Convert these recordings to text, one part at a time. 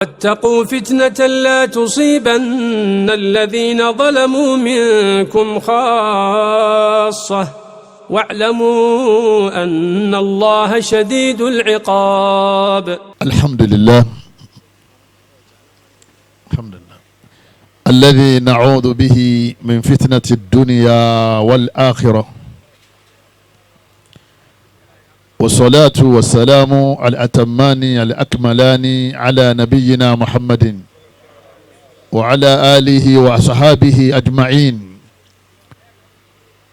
واتقوا فتنة لا تصيبن الذين ظلموا منكم خاصة واعلموا أن الله شديد العقاب. الحمد لله، الحمد لله الذي نعوذ به من فتنة الدنيا والآخرة، والصلاة والسلام الأتمان الأكملان على نبينا محمد وعلى آله وصحابه أجمعين.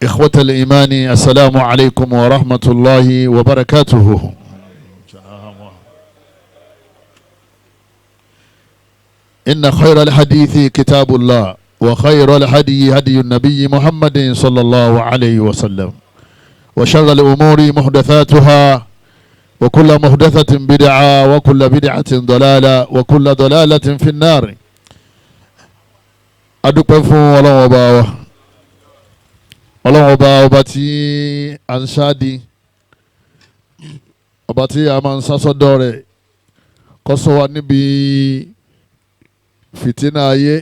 إخوة الإيمان، السلام عليكم ورحمة الله وبركاته. إن خير الحديث كتاب الله، وخير الهدي هدي النبي محمد صلى الله عليه وسلم، وشر الأمور محدثاتها، وكل محدثة بدعة، وكل بدعة ضلالة، وكل ضلالة في النار. Adúpẹ́ fún Ọlọ́run ọba wa, Ọlọ́run ọba, ọba tí a ń ṣáàdì, ọba tí a máa ń sásọ́dọ̀ rẹ̀ kó ṣọ́ wa níbi fìtínà ayé.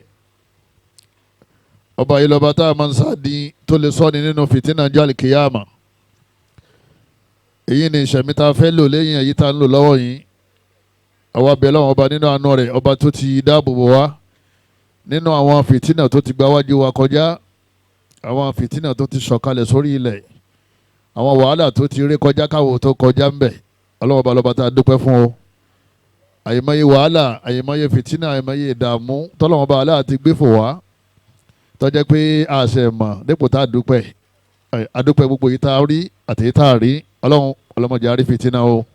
Ọba yìí lọ́ba tá a máa ń sáàdì tó lè sọ́ni nínú fìtínà ọjọ́ àlìkìyàmà. Èyí ni ìṣẹ̀mí tá a fẹ́ lò lẹ́yìn èyí tá a ń lò lọ́wọ́ yìí. Àwa bẹ̀ lọ́wọ́ ọba nínú àánú rẹ̀, ọba tó ti dáàbò bò wá nínú àwọn fìtínà tó ti gba wájú wa kọjá, àwọn fìtínà tó ti sọ̀kalẹ̀ sórí ilẹ̀, àwọn wàhálà tó ti rí kọjá káwọ́ tó kọjá ń bẹ̀. Ọlọ́wọ́ ọba lọ́ba tá a dúpẹ́ fún o. Àyèmáyé wàhálà, àyèmáyé fìtínà, àyèmáyé ìdààmú tọ́lọ́wọ́n bá aláà ti gbé fò wá, tó jẹ́ pé àṣẹ mọ̀ dípò tá a dúpẹ́. Adúpẹ́ gbogbo yìí tá a rí àti yìí tá a rí. Ọlọ́run, ọlọ́mọdé àrí fìtínà o,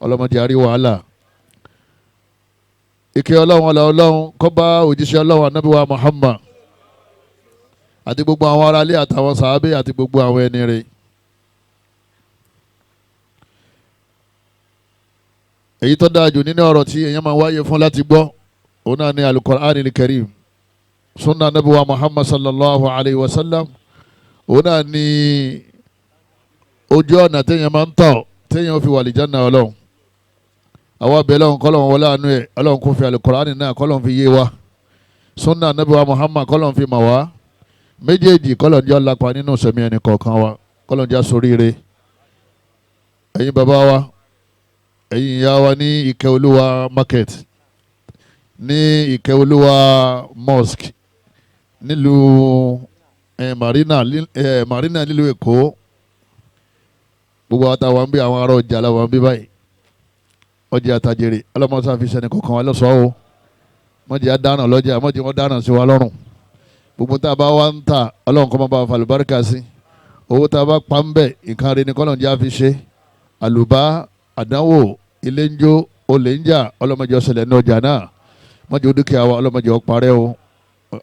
ọlọ́mọdé àrí wàhálà. Ìkẹ́ Ọlọ́run, ọlá Ọlọ́run kó bá òjíṣẹ́ Ọlọ́run Ànábì wa Muhammad àti gbogbo àwọn aráalé àtàwọn sàábé àti gbogbo àwọn ẹni rẹ̀. Èyí tó dáa jù nínú ọ̀rọ̀ tí èèyàn máa wáyé fún láti gbọ́, òun náà ni Al-Qur'an al-Karim, sunna Ànábì wa Muhammad sallallahu alayhi wa sallam. Òun náà ni ojú ọ̀nà téèyàn máa ń tọ̀ téèyàn fi wà lìjánà Ọlọ́run. Àwọn abẹ́ Ọlọ́run, kọ́lọ́run wọlé àánú ẹ̀, Ọlọ́run kò fi Al-Qur'an náà kọ́lọ́run fi yé wa, sunna Ànábì wa Muhammad kọ́lọ́run fi mà wá, méjèèjì kọ́lọ́run jẹ́ ọ̀làpá nínú sẹ̀mí ẹnì kọ̀ọ̀kan wa, kọ́lọ́run jẹ́ soríire. Ẹ̀yin bàbá wa, ẹ̀yin ìyá wa ní Ìkẹ́ Olúwa market, ní Ìkẹ́ Olúwa mosque, nílùú Marina, Marina nílùú Èkó, gbogbo àwọn táwọn ń bí, àwọn ará ọjà làwọn ń bí báyìí, ọjà àtàjèrè ọlọ́mọṣá fi sẹ́ni kọ̀ọ̀kan wa lọ́sọ̀ọ́ o. Mọ̀jẹ̀ á dáná lọ́jà, mọ̀jẹ̀ wọn dáná sí wa lọ́rùn. Gbogbo tá a bá wá ń tà, Ọlọ́run kọ́ máa bá falùbáríkà sí. Owó tá a bá pa ń bẹ̀, nǹkan rẹ̀ ni kọ́lọ́n jẹ́ àfi ṣe. Àlùbá, àdánwò, ilé ń jó, olè ń jà, ọlọ́mọdé ọ̀sẹ̀lẹ̀ ní ọjà náà. Mọ̀jẹ̀ dúkìá wa, ọlọ́mọdé ọ̀parẹ́ o.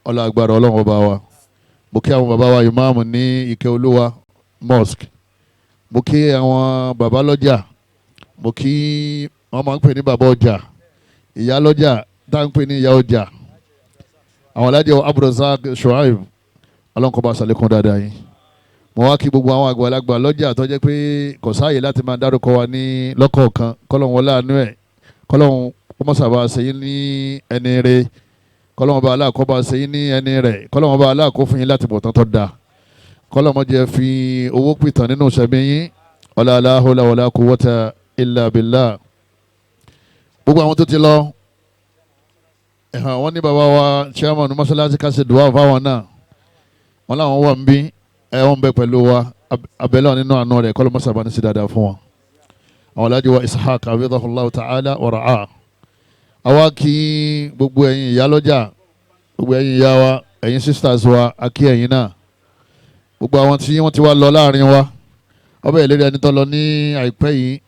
Ọlọ́ agbára Ọlọ́run ọba wa. Mo kí àwọn bàbá wa ìmáàmù ní Ìkẹ́ Olúwa mosque, mo kí àwọn bàbá lọ́jà, mo kí wọ́n máa ń pè ní bàbá ọjà, ìyá lọ́jà tá ń pè ní ìyá ọjà, àwọn alájẹ Abdulrasaq Shuaib, ọlọ́nkọ́ bá ṣàlékún dáadáa yín. Mo wá kí gbogbo àwọn àgbàlagbà lọ́jà tó jẹ́ pé kò sáàyè láti máa dárúkọ wa ní lọ́kọ̀ọ̀kan. Kọ́lọ́hún wọlé àánú ẹ̀, kọ́lọ́hún kọ́mọ́sàbà ṣe yín ní ẹni rẹ̀, kọ́lọ́hún bá aláàkọ́ bá ṣe yín ní ẹni rẹ̀, kọ́lọ́hún bá aláàkọ́ fún yín láti bọ̀ tán tó dáa, kọ́lọ́hún jẹ́ fi owó pìtàn nínú sẹ̀mí yín. Ọlá la hawla wala quwwata illa billah. Gbogbo àwọn tó ti lọ, wọ́n ní bàbá wa chairman mọ́sálásí ká ṣe dùwà fáwọn náà, wọ́n láwọn wà ń bí ẹ, wọ́n bẹ pẹ̀lú wa. Abẹ́lẹ́ nínú àánú rẹ̀, kọ́lọ́ mọ́sàbá ní sí dáadáa fún wọn. Àwọn alájọ wa Ishaq abidahullahu ta'ala wa ra'a. Àwa kí gbogbo ẹ̀yin ìyá lọ́jà, gbogbo ẹ̀yin ìyá wa, ẹ̀yin sisters wa, a kí ẹ̀yin náà. Gbogbo àwọn tí wọ́n ti wá lọ láàrin wa, ọbẹ̀ ìlérí ẹni tó lọ ní àìpẹ́ yìí,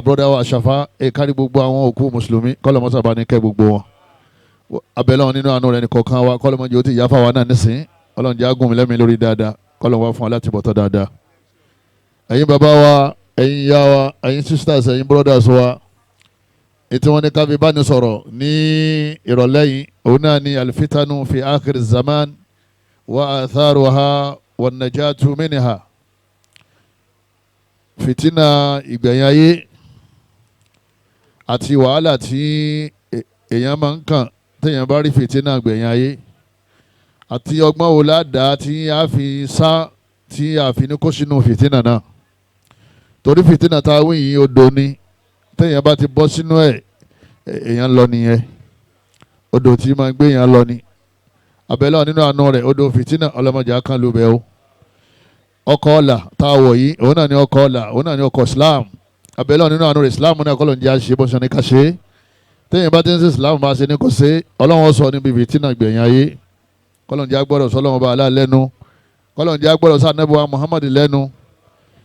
broda wa Àṣàfà, kárí gbogbo àwọn òkú mùsùlùmí, kọ́lọ́ mọ́sàbá ní kẹ́ gbogbo wọn. Abẹ́lẹ́ wọn nínú àánú rẹ̀ nìkọ̀ọ̀kan wa, kọ́lọ́ mọ́jọ́ ó ti yá fáwa náà nísìn. Ọlọ́run jẹ́ agùn mi lẹ́mìí lórí dáadáa, kọ́lọ́ wá fún wa láti bọ̀tọ̀ dáadáa. Ẹ̀yin bàbá wa, ẹ̀yin ìyá wa, ẹ̀yin sisters, ẹ̀yin brothers wa, ètò wọn ní káfí bá ní sọ̀rọ̀ ní ìrọ̀lẹ́ yìí, òun náà ní alfitanu fi akhir zaman wa atharuha wa najatu minha. Fìtínà ìgbẹ̀yìn ayé àti wàhálà tí èèyàn máa ń kàn téèyàn bá rí fìtínà gbẹ̀yìn ayé, àti ọgbọ́n wo la dá tí a fi sá tí a fi ní kó sínú fìtínà náà. Torí fìtínà tá a wí yìí odò ni, téèyàn bá ti bọ́ sínú ẹ̀ èèyàn lọ nìyẹn, odò tí máa gbé èèyàn lọ ni. Abẹ́lẹ́ nínú àánú rẹ̀ odò fìtínà ọlọ́mọdé akán ló bẹ́ o. Ọkọ̀ ọ̀la tá a wọ̀ yìí òun náà ni ọkọ̀ ọ̀la, òun náà ni ọkọ̀ Islam. Abẹ́lẹ́ nínú àánú rẹ̀ Islam náà kọ́ ló ń jẹ́ àṣẹ bó ṣe ní ká ṣe é. Téèyàn bá ti ń ṣe Islam bá ṣe ní kò ṣe, Ọlọ́run sọ níbi fìtínà gbẹ̀yìn ayé. Kọ́ ló ń jẹ́ agbọ́dọ̀ sọ Ọlọ́run bá alá lẹ́nu, kọ́ ló ń jẹ́ agbọ́dọ̀ sọ Ànábì wa Muhammad lẹ́nu.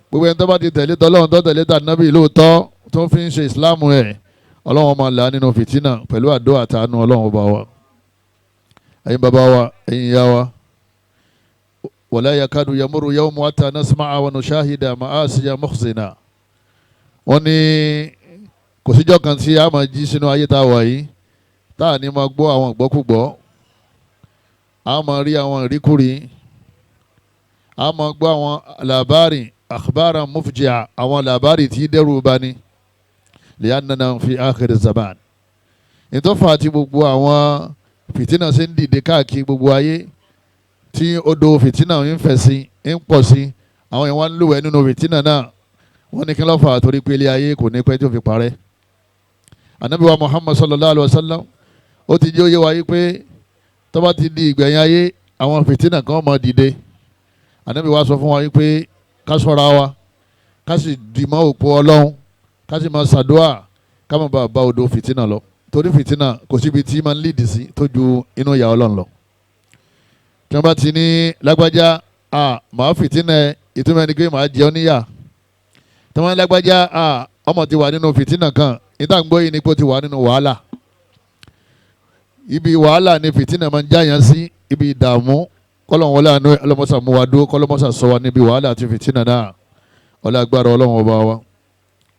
Gbogbo ẹni tó bá ti tẹ̀lé tọ́lọ́run tó tẹ̀lé tànábì lóòótọ́ tó fi ń ṣe Islam ẹ̀, Ọlọ́run máa là á nínú fìtínà pẹ̀lú àdó àtàánú Ọlọ́run bá wa. Ẹ̀yin bàbá wa, ẹ̀yin ìyá wa, wala yakadu yamuru yawmu hatta nasma'a wa nushahida ma'asiya mukhzina. Wọ́n ní kò síjọ́ kan tí a máa jí sínú ayé tá a wà yìí tá a ní máa gbọ́ àwọn ìgbọ́kúgbọ́, a máa rí àwọn ìríkúrí, a máa gbọ́ àwọn làbárì akhbara mufji'a, àwọn làbárì tí dẹ́rù bani li'annana fi akhir zaman. Ìtọ́fà àti gbogbo àwọn fìtínà ṣe ń dìde káàkiri gbogbo ayé, tí odò fìtínà ń fẹ̀ sí ń pọ̀ sí, àwọn èèyàn wá ń lúwẹ̀ẹ́ nínú fìtínà náà. Wọ́n ní kí ló fà á? Torí pé ilé ayé kò ní pẹ́ tó fi parẹ́. Ànábì wa Muhammad sallallahu alayhi wa sallam ó ti jẹ́ òye wa yí pé tó bá ti di ìgbẹ̀yìn ayé àwọn fìtínà kan máa dìde. Ànábì wa sọ fún wa yí pé ká ṣọ́ra wa, ká sì dì mọ́ òpó Ọlọ́run, ká sì máa ṣàdúà, ká má bàa bá odò fìtínà lọ. Torí fìtínà kò síbi tí máa ń lídì sí tó ju inú ìyà Ọlọ́run lọ. Tí wọ́n bá ti ní lágbájá à màá fìtínà ẹ, ìtumọ̀ ẹni pé màá jẹ ọ́ níyà. Tí wọ́n ní lágbájá à ọmọ ti wà nínú fìtínà kan, níta ń gbọ́ yìí ni pé ó ti wà nínú wàhálà. Ibi wàhálà ni fìtínà máa ń jáyàn sí, ibi ìdààmú. Kọ́lọ́n wọlé àánú ọlọ́mọṣà mú wa dúró, kọ́lọ́mọṣà sọ wa níbi wàhálà àti fìtínà náà. Ọlá agbára Ọlọ́run ọba wa.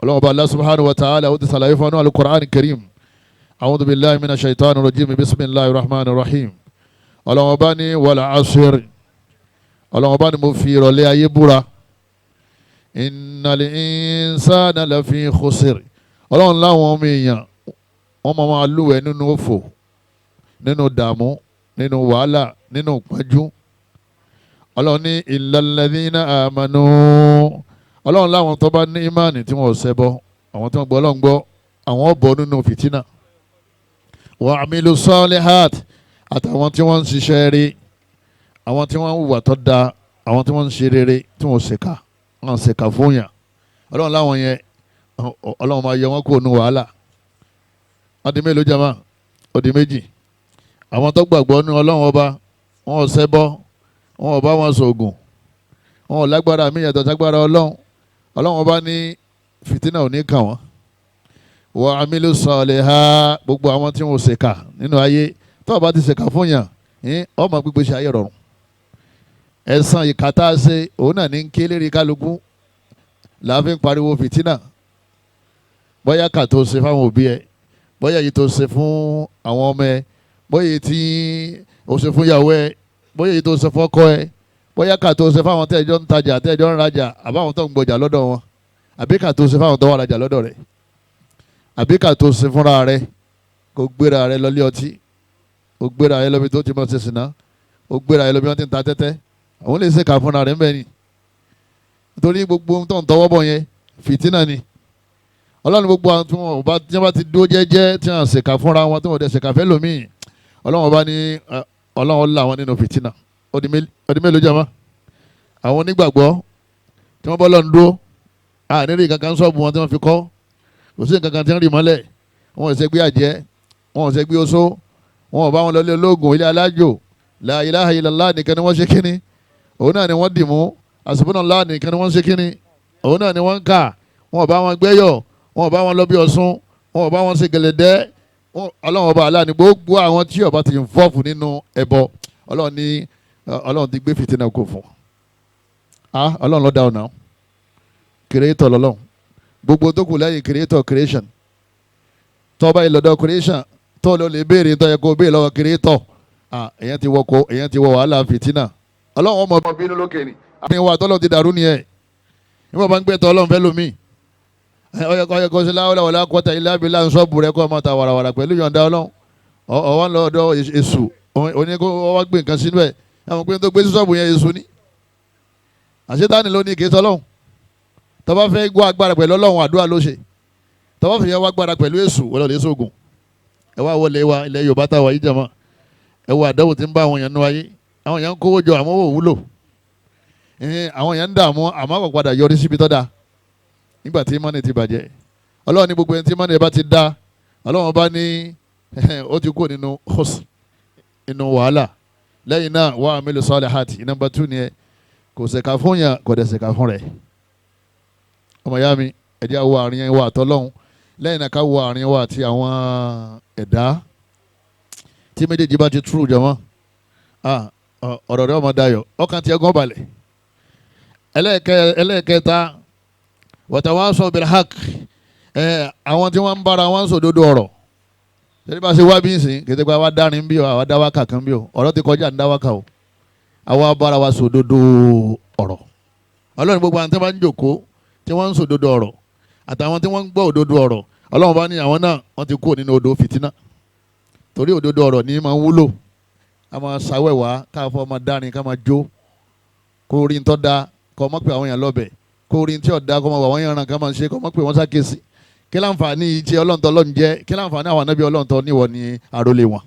Ọlọ́run ọba Allah subhanahu wa ta'ala ó ti sàlàyé fún wa al-Qur'an karim. A'udhu billahi minash shaitani rajim, bismillahir rahmanir rahim. Ọlọ́run ọba ní wal asr, Ọlọ́run ọba ní mo fi ìrọ̀lẹ́ ayé búra, innal insana lafi khusr. Ọlọ́run láwọn ọmọ èèyàn wọ́n máa máa lúwẹ̀ẹ́ nínú òfò, nínú dààmú, nínú wàhálà, nínú ìpọ́njú. Ọlọ́run ní illal ladhina amanu, Ọlọ́run láwọn tó bá ní ìmánì tí wọ́n ò ṣẹbọ, àwọn tí wọ́n gbọ́ Ọlọ́run gbọ́, àwọn bọ́ nínú fìtínà. Wa amilu salihat, àtàwọn tí wọ́n ń ṣiṣẹ́ rí, àwọn tí wọ́n ń hùwà tó da, àwọn tí wọ́n ń ṣe rere, tí wọ́n ṣèkà, wọ́n ṣèkà fún yàn. Ọlọ́run láwọn yẹn, Ọlọ́run máa yọ wọ́n kúrò nínú wàhálà. Wọ́n di mélòó jama? Ó di méjì. Àwọn tó gbàgbọ́ nínú Ọlọ́run ọba, wọn ò ṣẹbọ, wọn ò bá wọn ṣoògùn, wọn ò lágbára mí yàtọ̀ ságbára Ọlọ́run. Ọlọ́run ọba ní fìtínà ò ní kàn wọ́n. Wa amilu saliha, gbogbo àwọn tí wọn ò ṣèkà nínú ayé. Tó o bá ti ṣèkà fún yàn, ọmọ gbígbé ṣe ayé rọrùn. Ẹ̀san ìkà tá a ṣe òun náà ní ké lérí kálukú làá fi ń pariwo fìtínà. Bóyá kà tó ṣe fáwọn òbí ẹ, bóyá èyí tó ṣe fún àwọn ọmọ ẹ, bóyá èyí tí o ṣe fún ìyàwó ẹ, bóyá èyí tó ṣe fún ọkọ ẹ, bóyá kà tó ṣe fáwọn tẹ́ẹ̀jọ́ ń tajà, tẹ́ẹ̀jọ́ ń rajà, àbáwọn tó ń gbọjà lọ́dọ̀ wọn, àbí kà tó ṣe fáwọn tó wà rajà lọ́dọ̀ rẹ̀, àbí kà tó ṣe fúnra rẹ̀, kó gbéra rẹ̀ lọ lé ọtí, ó gbéra rẹ̀ lọ́bi tó ti mọ̀ ṣe sìná, ó gbéra rẹ̀ lọ́bi wọ́n ti ń ta tẹ́tẹ́. Àwọn lè ṣe kà fúnra rẹ̀ ń bẹ̀ ni, nítorí gbogbo ohun tó ń tọwọ́ bọ̀ yẹn fìtínà ni. Ọlọ́run gbogbo àwọn tí wọ́n bá tí wọ́n bá ti dúró jẹ́jẹ́, tí wọ́n ṣèkà fúnra wọn, tí wọ́n dẹ̀ ṣèkà fẹ́ lómi, Ọlọ́run bá ní Ọlọ́run là wọn nínú fìtínà. Ó di mélòó jẹ́ mọ́? Àwọn onígbàgbọ́ tí wọ́n bọ́ lọ́n dúró, àníri kankan sọ́ọ̀bù wọn tí wọ́n fi kọ́, kò sí nǹkan kan tí wọ́n rì mọ́lẹ̀, wọn ò ṣe gbé àjẹ́, wọn ò ṣe gbé oṣó, wọn ò bá wọn lọ ilé ológun, ilé alájò. La ilaha illallah nìkan ni wọ́n ṣe kíní, òun náà ni wọ́n dì mú. Hasbunallah nìkan ni wọ́n ṣe kíní, òun náà ni wọ́n ń kà. Wọn ò bá wọn gbẹ́yọ̀, wọn ò bá wọn lọ bí Ọ̀ṣun, wọn ò bá wọn ṣe gẹ̀lẹ́dẹ́. Ọlọ́run ọba aláàánú gbogbo àwọn tí ọba ti fọ́ọ̀fù nínú ẹbọ, Ọlọ́run ní Ọlọ́run ti gbé fìtínà kò fún ah. Ọlọ́run ló dá ọ̀nà creator lọ́lọ́run, gbogbo tó kù lẹ́yìn creator, creation. Tọ́ba ìlọ́dọ̀ creation tó lọ lè béèrè tó yẹ kó béèrè lọ́wọ́ creator, ah, èyàn ti wọ ko, èyàn ti wọ wàhálà fìtínà. Ọlọ́run ọmọ bínú lókè ni àmì wa tọ́lọ́ ti dàrú nìyẹn. Nígbà bá ń gbé tọ́ Ọlọ́run fẹ́ lómi, ọyẹ kọ́ sí láwọlá wọlé akọ́ta ilé abilá ń sọ́ọ̀bù rẹ kọ́ ọmọ ta wàràwàrà pẹ̀lú yọ̀ǹda Ọlọ́run. Ọwọ́ ń lọ ọ̀dọ̀ èṣù oní kó wá gbé nǹkan sínú ẹ̀. Àwọn pé tó gbé sí ṣọ́ọ̀bù yẹn èṣù ni, àṣetánì ló ní kì í sọ lọ́hùn. Tó bá fẹ́ gbọ́ agbára pẹ̀lú Ọlọ́run, àdúrà ló ṣe. Tó bá fẹ́ wá agbára pẹ̀lú èṣù, wọ́n lọ lè sóògùn. Ẹ wá wọlé wa ilẹ̀ Yorùbá táwa yìí jàmọ́, ẹ wo àdánwò tí ń bá àwọn èèyàn nú ayé. Àwọn èèyàn ń kówó jọ àmọ́ wò wúlò. Àwọn èèyàn ń dààmú àmọ́ kò padà yọrí síbi tó dáa nígbà tí mọ́nì ti bàjẹ́. Ọlọ́run ní gbogbo ẹni tí mọ́nì bá ti dá, Ọlọ́run bá ní ó ti kú nínú hos, nínú wàhálà. Lẹ́yìn náà wà á mílò sọ́ọ̀lì hàtì nọ́mbà 2 ni ẹ kò ṣèkà fún yàn, kò dẹ̀ ṣèkà fún rẹ̀. Ọmọ ìyá mi, ẹ jẹ́ àwọ àárín wa àtọ́lọ́hún. Lẹ́yìn náà ká wọ àárín wa àti àwọn ẹ̀dá. Tí méjèèjì bá ti túrú jọmọ́, ọ̀rọ̀ rẹ̀ ọmọ dayọ̀, ọkàn tiẹ̀ gan balẹ̀. Ẹlẹ́ẹ̀kẹta, watawasaw bil haqq, àwọn tí wọ́n ń bára wọn sòdodo ọ̀rọ̀. Tẹ́lẹ̀ bá ṣe wá bí nsìn kìí ṣe pé àwa dárin bí o, àwa dá wákà kan bí o, ọ̀rọ̀ ti kọjá ń dá wákà o, àwa bára wa sòdodo ọ̀rọ̀. Ọlọ́run gbogbo àwọn tí wọ́n bá ń jòkó tí wọ́n ń sòdodo ọ̀rọ̀ àtàwọn tí wọ́n ń gbọ́ òdodo ọ̀rọ̀, Ọlọ́run bá ní àwọn náà wọ́n ti kúrò nínú odò fìtínà. Torí òdodo ọ̀rọ̀ ní máa ń wúlò. A máa ṣàwẹ̀wá káfọ́ máa dárin ká máa jó, kó rí ń tọ́ da kọ́ mọ́ pé àwọn èèyàn lọ́bẹ̀, kó rí ń tí ọ̀dà kọ́ máa wà wọ́n yànràn ká máa ṣe kọ́ mọ́ pé wọ́n ṣàkíyèsí. Kí láǹfààní tí ọlọ́ntọ́ ọlọ́run jẹ́? Kí láǹfààní àwọn anábì ọlọ́ntọ́ níwọ̀ ní àrólé wọn?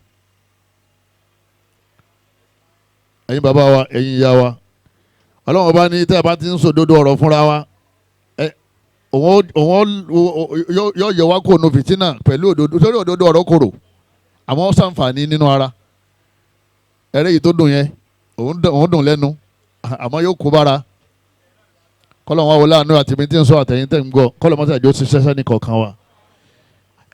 Ẹ̀yin bàbá wa, ẹ̀yin ìyá wa, Ọlọ́run bá ní tẹ́ ẹ bá ti ń sòdodo ọ̀rọ̀ fúnra wa, òun yóò yọ wá kó nu fìtínà pẹ̀lú òdodo. Torí òdodo ọ̀rọ̀ korò àmọ́ ó ṣàǹfààní nínú ara. Ẹ̀rẹ́ yìí tó dùn yẹn, òun dùn lẹ́nu àmọ́ yóò kó bára. Kọ́lọ̀ wọn wọlé àánú àti mi tí ń sọ àtẹ̀yìn tẹ̀ ń gbọ́, kọ́lọ̀ mọ́tò àjọ ṣiṣẹ́ sẹ́ni kọ̀ọ̀kan wa.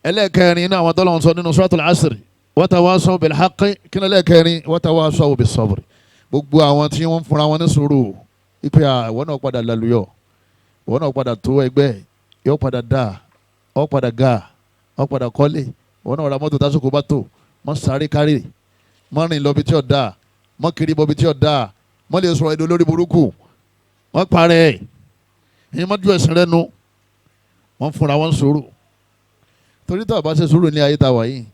Ẹlẹ́ẹ̀kẹrin inú àwọn tọ́lọ̀ ń sọ nínú Suratul Asr, watawasaw bil haqqi, kí ni ẹlẹ́ẹ̀kẹrin? Watawasaw bis sabr. Gbogbo àwọn tí wọ́n fúnra wọn ní sùúrù, ipe àwọn náà padà lálùyọ̀, wọ́n náà padà tó ẹgbẹ́, yóò padà dà, ó padà ga, ó padà kọ́lé, wọ́n náà ra mọ́tò tásìkò bá tó, mọ́ sáré kárì, mọ́ rìn lọ bí tí ò dáa, mọ́ kiri bọ́ bí tí ò dáa, mọ́ lè sọ̀rọ̀ èdè olórí burúkú, wọ́n parẹ́ ẹ̀yin mọ́ ju ẹ̀sìn rẹ nu. Wọ́n fúnra wọn sùúrù. Torí tó a bá ṣe sùúrù ní ayé ta wà yìí,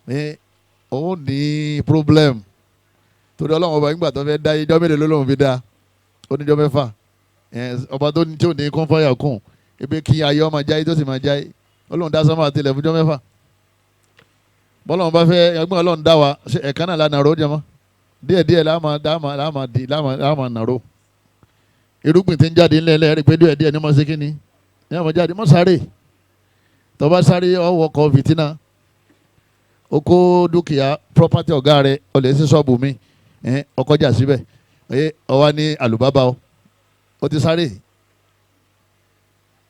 ní òun ní problem. Torí Ọlọ́run ọba nígbà tó fẹ́ dá ijọ́ mélòó ló lóun fi dá? Oníjọ́ mẹ́fà. Ọba tó ní tí ò ní kún fáyà kún ebi kí ayé ọmọ jáyé tó sì máa jáyé, Ọlọ́run dá sánmà àti ilẹ̀ fúnjọ́ mẹ́fà. Bọ́lọ́run bá fẹ́ ẹgbẹ́ Ọlọ́run dá wa ẹ̀ka náà la nàró jẹmọ́ díẹ̀ díẹ̀ láàmà nàró. Irúgbìn tí ń jáde ńlẹ̀ ẹ̀ rí pé díẹ̀ díẹ̀ ní mo ṣe kí ni ní ọmọ jáde mọ́ sáré. Tó bá sáré ọwọ́ kọ fìtínà, o kó dúkìá property ọ̀gá rẹ, o lè ṣí ṣọ́ọ̀bù mi, ọkọjà síbẹ̀, ọwá ní àlùbábà o ti sáré.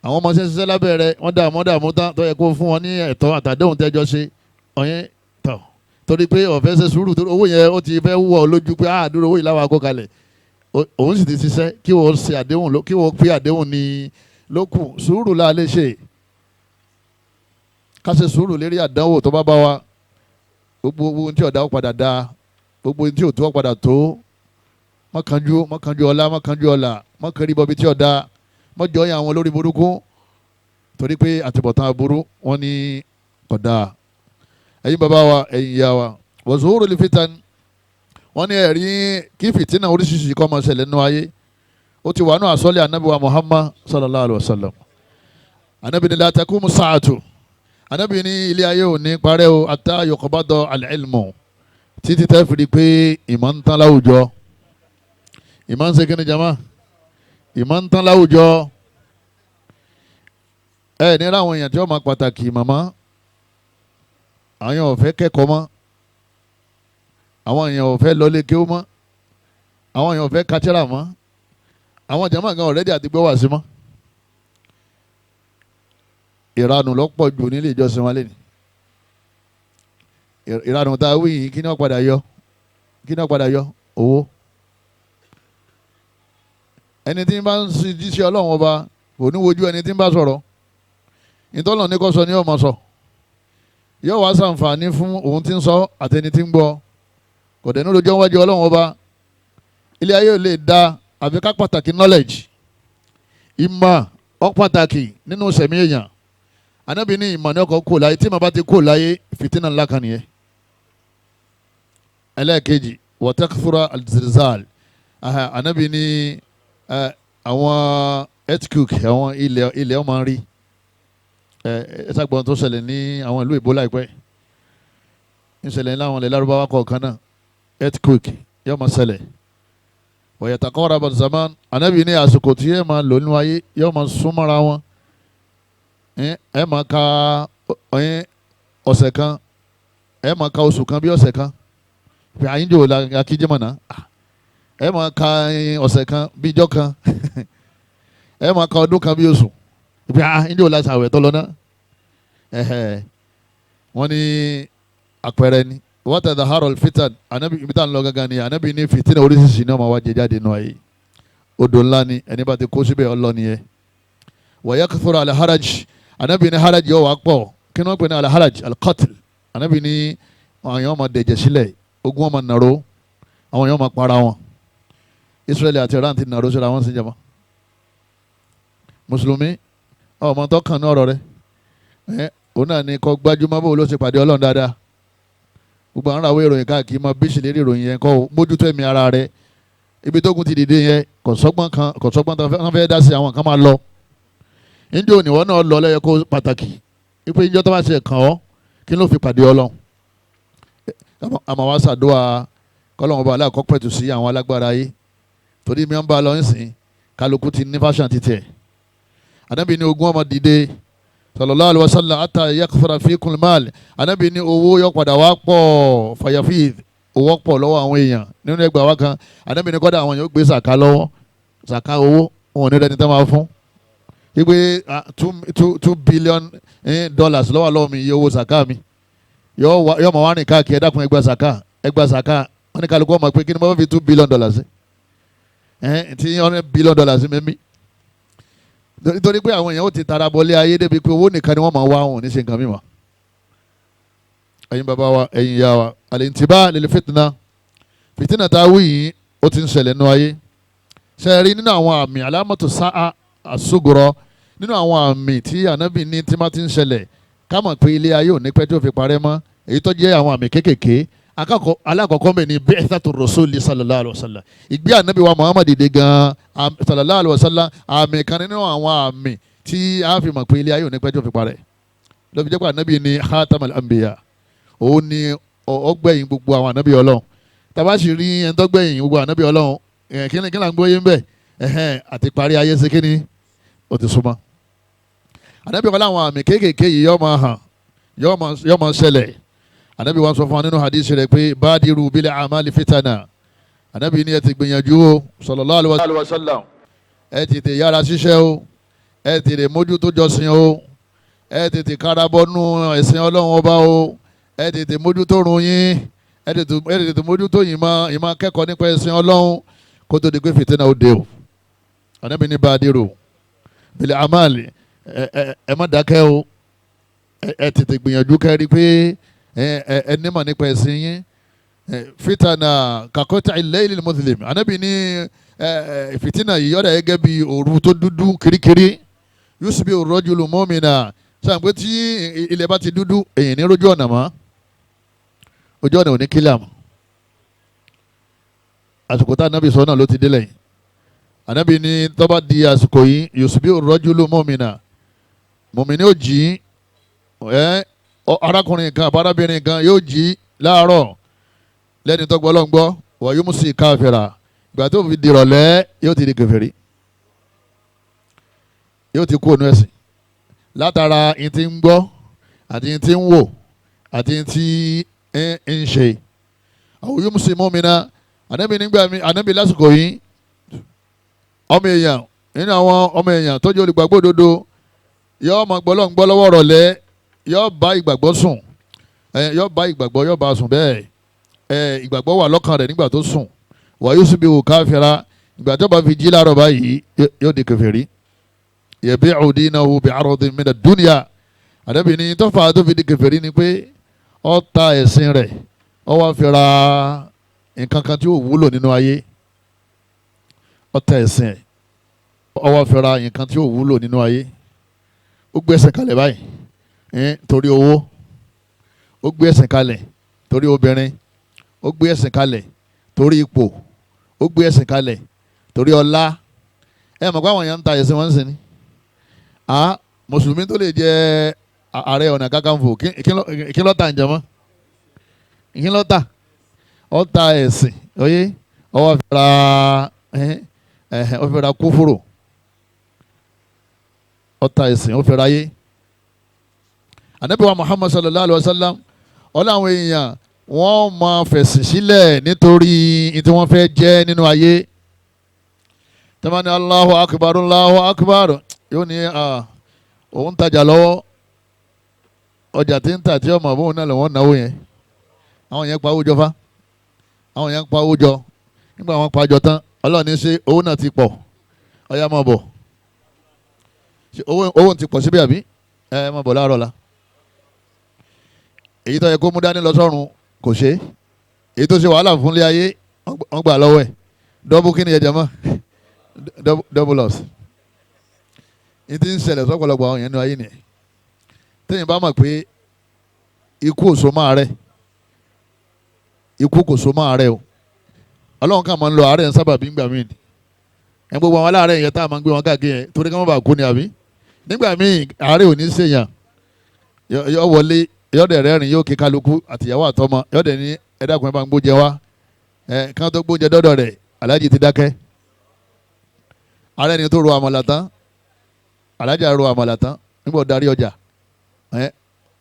Àwọn ọmọ ṣiṣẹ́ lábẹ́ rẹ, wọ́n dààmú tán tó yẹ kó fún wọn ní ẹ̀tọ́ àtàdéhùn tẹ́jọ́ ṣe ọ̀yẹ́ tọ̀. Torí pé ó fẹ́ ṣe sùúrù, torí owó yẹn ó ti fẹ́ wọ̀ ọ́ lójú pé àdúró owó yìí láwọn akó kalẹ̀, òun sì ti ṣiṣẹ́ kí wọ́n ṣe àdéhùn, kí wọ́n pé àdéhùn ní lókù. Sùúrù la lè ṣe, ká ṣe sùúrù lérí àdánwò tó bá bá wa. Gbogbo ohun tí ọ̀dà ó padà da, gbogbo ohun tí òtún ó padà tó. Mọ́kànjú mọ́kànjú ọlá, mọ́kànjú ọlà, mọ́kànrí bọ́bi tí ọ̀dà, mọ́jọ́ yẹn àwọn olórí burúkú, torí pé àtibọ̀tán aburú wọn ní ọ̀dà. Ẹ̀yin bàbá wa, ẹ̀yin ìyá wa, wọ̀sùwòrò lè fi tan wọ́n ní ẹ̀rí kí fìtínà oríṣiríṣi kó máa ṣẹlẹ̀ nínú ayé. Ó ti wà nù àsọ́lẹ̀ anabi wa Muhammad sallallahu alayhi wa sallam. Anabi ní la taqumu sa'atu, anabi ní ilé ayé ò ní parẹ́ o, hatta yuqbada al-ilmu, títí tẹ́ fi di pé ìmọ̀ ń tán láwùjọ. Ìmọ̀ ń ṣe kí ni jama? Ìmọ̀ ń tán láwùjọ. Ẹ ní ráwọn èèyàn tí wọ́n máa pàtàkì màmá, àwọn èèyàn ò fẹ́ kẹ́kọ̀ọ́ mọ́, àwọn èèyàn ò fẹ́ lọlé kéwú mọ́, àwọn èèyàn ò fẹ́ kátírà mọ́, àwọn jama gan ọ̀rẹ́dì àti gbọ́ wà sí mọ́. Ìranù lọ́pọ̀ jù nílé ìjọsìn wọn lẹ́nu. Ìranù tá a wí yìí, kí ni wọ́n padà yọ? Kí ni wọ́n padà yọ? Owó. Ẹni tí ń bá ń jíṣẹ́ Ọlọ́run ọba kò ní wojú ẹni tí ń bá sọ̀rọ̀. Ìtọ́lọ̀ ní kò sọ ní ọmọ sọ. Yóò wá ṣàǹfààní fún òun tí ń sọ àtẹni tí ń gbọ́. Kò dẹ̀ ní lójó wájú Ọlọ́run ọba. Ilé ayé ò lè da àfi ká pàtàkì knowledge. Ìmọ̀ ó pàtàkì nínú sẹ̀mí èèyàn. Ànábì ní ìmọ̀ ní ọkọ̀ kò láyé, tí màá bá ti kò láyé, fìtínà ńlá kan nìyẹn. Ẹlẹ́ẹ̀kejì, wọ́tẹ́kùfúra al-zilzal. Anabi ní àwọn earthquake, àwọn ilẹ̀ ọmọ rí. Ẹ ṣàgbọ́n tó ṣẹlẹ̀ ní àwọn ìlú ìbò láìpẹ́, ń ṣẹlẹ̀ ní àwọn ilẹ̀ Lárúbáwá kọ̀ọ̀kan náà, earthquake yóò máa ṣẹlẹ̀. Wa yataqarrab zaman, anabi ní àsìkò tí yóò máa lò nínú ayé yóò máa súnmọ́ra wọn. Ẹ máa ka ọ̀sẹ̀ kan, ẹ máa ka oṣù kan bí ọ̀sẹ̀ kan, fi àyíjò akíjẹ́mọ̀nà, ẹ máa ka ọ̀sẹ̀ kan bí ijọ́ kan, ẹ máa ka ọdún kan bí oṣù, fi àyíjò la ṣàwẹ̀ tó lọ náà. Wọ́n ní àpẹẹrẹ ni wọ́n tẹ̀ dàhárọ̀ fitan. Anabi ibi tá à ń lọ gangan ni anabi ní fitina oríṣiríṣi ní ọmọ wa jẹ jáde nù ayé. Odò ńlá ni ẹni bá ti kó síbẹ̀ ọlọ́ni yẹ. Wa yakthuru al-haraj, anabi ní haraj yóò wá pọ̀. Kí ni wọ́n pè ní al-haraj? Al-qatl. Anabi ní àwọn èèyàn máa dẹ̀jẹ̀ sílẹ̀, ogun wọn máa nàró, àwọn èèyàn máa para wọn. Israeli àti Iran ti nàró síra wọn sí jama. Mùsùlùmí ọmọ tó kàn ní ọ̀rọ̀ rẹ̀ ẹ òun náà ni kò gbájúmọ́ bó ló ṣe pàdé Ọlọ́run dáadáa. Gbogbo àwọn àwọn ìròyìn káàkiri máa bí ìṣèlérí ìròyìn yẹn kọ́ ọ mójútó ẹ̀mí ara rẹ̀. Ibi tó kún ti dìde yẹn, kò sọ́gbọ́n kan, kò sọ́gbọ́n tán fẹ́ dá sí, àwọn kan máa lọ. Njẹ́ òní wọn náà lọ lẹ́yẹ kó pàtàkì ipe njẹ́ tó bá ṣe kàn ọ́, kí ló fi pàdé Ọlọ́run? Àmọ́ wá ṣàdúrà kọ́lọ́run ọba aláàkọ́ pẹ̀tù sí àwọn alágbára yìí, torí mi ń bá a lọ nísìn, kálukú ti ní fáṣàn ti tẹ̀. Ànábì ní ogun ọmọ dìde, sallallahu alaihi wasallam, ata yakthura fikum mal. Ànábì ní owó yọ padà wá pọ̀, fàyàfíì owó pọ̀ lọ́wọ́ àwọn èèyàn. Nínú ẹgbàá wa kan, Ànábì ní kọ́dà àwọn èèyàn ó gbé sàká lọ́wọ́, sàká owó wọn ò ní rẹni tó máa fún wípé $2 billion lọ́wọ́ lọ́wọ́ mi, iye owó sàká mi yọ mọ̀ wá rìn káàkiri. Ẹ dákun, ẹ gba sàká, ẹ gba sàká. Wọn ní kálukú ọmọ pé kí ni mo fi $2 billion ẹ tí $100 billion mímí, nítorí pé àwọn èèyàn ó ti tara bọlé ayé débi pé owó nìkan ni wọ́n máa wá, wọn ò ní ṣe nǹkan mímọ́. Ẹ̀yin bàbá wa, ẹ̀yin ìyá wa, àlìntìbá lil fitna, fìtínà tá a wí yìí ó ti ń ṣẹlẹ̀ nínú ayé. Ṣe rí nínú àwọn àmì alámọ̀tò sáà àsúgùrọ̀, nínú àwọn àmì tí ànábì ní tí má ti ń ṣẹlẹ̀ ká mọ̀ pé ilé ayé ò ní pẹ́ tí ó fi parẹ́ mọ́, èyí tó jẹ́ àwọn àmì kéékèèké, alákọ̀ọ́kọ́ mẹ́ ni bi'thatu rasuli sallallahu alayhi wa sallam, ìgbé ànábì wa Muhammad dìde gan sallallahu alayhi wa sallam, àmì kan nínú àwọn àmì tí a fi mọ̀ pé ilé ayé ò ní pẹ́ tí ó fi parẹ́. Ló fi jẹ́ pé ànábì ni khatamal anbiya, òun ni ọgbẹ̀yìn gbogbo àwọn ànábì Ọlọ́run. Tàbá sì rí ẹni tó gbẹ̀yìn gbogbo ànábì Ọlọ́run, kí ni là ń gbóyè ń bẹ̀? Àti parí ayé ṣe kí ni ó ti súnmọ́. Ànábì wọn láwọn àmì kéékèèké yìí yóò máa hàn, yóò máa ṣẹlẹ̀. Ànábì wọn sọ fún wa nínú hadith rẹ̀ pé badiru bil amali fitana. Ànábì ní ẹ ti gbìyànjú o, sallallahu alaihi wasallam, ẹ tètè yára ṣiṣẹ́ o, ẹ tètè mójútó jọ́sìn o, ẹ tètè kárabọ́nú ẹ̀sìn Ọlọ́run ọba o, ẹ tètè mójútó run yín, ẹ tètè mójútó ìmọ̀ akẹ́kọ̀ọ́ nípa ẹ̀sìn Ọlọ́run kó tó di pé fìtínà ó dé o. Ànábì ní badiru bil amali, ẹ má dákẹ́ o, ẹ tètè gbìyànjú kẹ́rí pé ẹ nímọ̀ nípa ẹ̀sìn yín. Fitana kakọ́tà al-layl al-muzlim, Ànábì ní fìtínà yìí ọ̀dà gẹ́gẹ́ bí òru tó dúdú kirikiri. Yusbihu ar-rajulu mu'mina, sàn pé tí ilẹ̀ bá ti dúdú èyàn ní rójú ọ̀nà mọ́, ojú ọ̀nà ò ní kílíà mọ́. Àsìkò tá Ànábì sọ náà ló ti délẹ̀ yìí. Ànábì ní tó bá di àsìkò yìí, yusbihu ar-rajulu mu'mina, mùmíní ó jí, arákùnrin kan àbárábìnrin kan yóò jí láàárọ̀ lẹ́ni tó gbọ́ Ọlọ́run gbọ́, wa yumsi káfíra, ìgbà tó fi dìrọ̀lẹ́ yóò ti di kèfèrí, yóò ti kú ònú ẹ̀sìn látara ìyẹn tí ń gbọ́ àti ìyẹn tí ń wò àti ìyẹn tí ń ṣe. Àwọn yumsi mu'mina, Ànábì nígbà mi, Ànábì lásìkò yìí ọmọ èèyàn nínú àwọn ọmọ èèyàn tó jẹ́ olùgbàgbọ́ òdodo yóò máa gbọ́ Ọlọ́run gbọ́ lọ́wọ́ rọ̀lẹ́, yóò bá ìgbàgbọ́ sùn, yóò bá ìgbàgbọ́, yóò bá sùn bẹ́ẹ̀, ìgbàgbọ́ wà lọ́kàn rẹ̀ nígbà tó sùn. Wà yóò sì bí wò káfíra, ìgbà tó bá fi jí láàárọ̀ báyìí yóò di kèfèrí. Yabi'u dinahu bi'aradin mina dunya, Ànábì ní tó fà á tó fi di kèfèrí ni pé ó ta ẹ̀sìn rẹ̀, ó wá fi ra nǹkan kan tí ó wúlò nínú ayé. Ó ta ẹ̀sìn ẹ̀, ó wá fi ra nǹkan tí ó wúlò nínú ayé. Ó gbé ẹ̀sìn kalẹ̀ báyìí torí owó, ó gbé ẹ̀sìn kalẹ̀ torí obìnrin, Ó gbé ẹ̀sìn kalẹ̀ torí ipò, ó gbé ẹ̀sìn kalẹ̀ torí ọlá. Ẹ mọ̀ pé àwọn èèyàn ń ta ẹ̀sìn wọn ń sìn ni. Mùsùlùmí tó lè jẹ ààrẹ ọ̀nà kakanfò, kí ló tà ń jẹ mọ́? Kí ló tà? Ó ta ẹ̀sìn oyé, ó wá fi ra ó fi ra kúfúrò, ó ta ẹ̀sìn, ó fi ra ayé. Ànábì wa Muhammad sallallahu alayhi wa sallam, ọlọ́ àwọn èèyàn wọ́n máa fẹ̀sìn sílẹ̀ nítorí tí wọ́n fẹ́ jẹ́ nínú ayé. Tẹ́lẹ̀ ní Allahu akbar, Allahu akbar, yóò ní òun tajà lọ́wọ́, ọjà tí ń tà tí ọmọ bóun náà lọ́wọ́ náwó yẹn. Àwọn yẹn pa owó jọ fa, àwọn yẹn pa owó jọ. Nígbà wọn pa jọ tán, Ọlọ́run ní ṣe owó náà ti pọ̀, ọyá máa bọ̀. Owó ti pọ̀ síbí àbí? Ẹ máa bọ̀ láàárọ̀ la. Èyí tó yẹ kó mú dání lọ sọ́run kò ṣe é, èyí tó ṣe wàhálà fún ilé ayé wọ́n gbà lọ́wọ́ ẹ̀. Dọ́bù kí ni ẹ̀jẹ̀ mọ́? Double loss. Ní ti ń ṣẹlẹ̀ sọ́pọ̀lọpọ̀ àwọn èèyàn nínú ayé nìyẹn. Téèyàn bá mọ̀ pé ikú ò so máa rẹ̀, ikú kò so máa rẹ̀ o, Ọlọ́run kà máa ń lo àárẹ̀ ń sábà bí ngbà míì ni. Ẹ̀ gbogbo àwọn aláàárẹ̀ yẹn tá a máa ń gbé wọn káàkiri yẹn torí ká má bàa kú ni àbí? Nígbà míì àárẹ̀ ò ní ṣèyàn, yọ wọlé, yọ̀dẹ̀ rẹ́rìn, yóò kí kálukú àtìyàwó àtọmọ, yọ̀dẹ̀ ní ẹ dákun ẹ bá ń gbóúnjẹ wá. Ẹ kí wọ́n tó gbóúnjẹ dọ́dọ̀ rẹ̀, aláàjì ti dákẹ́. Ààrẹ ni tó ro àmàlà tán, aláàjì ro àmàlà tán nígbà ó darí ọjà, ẹ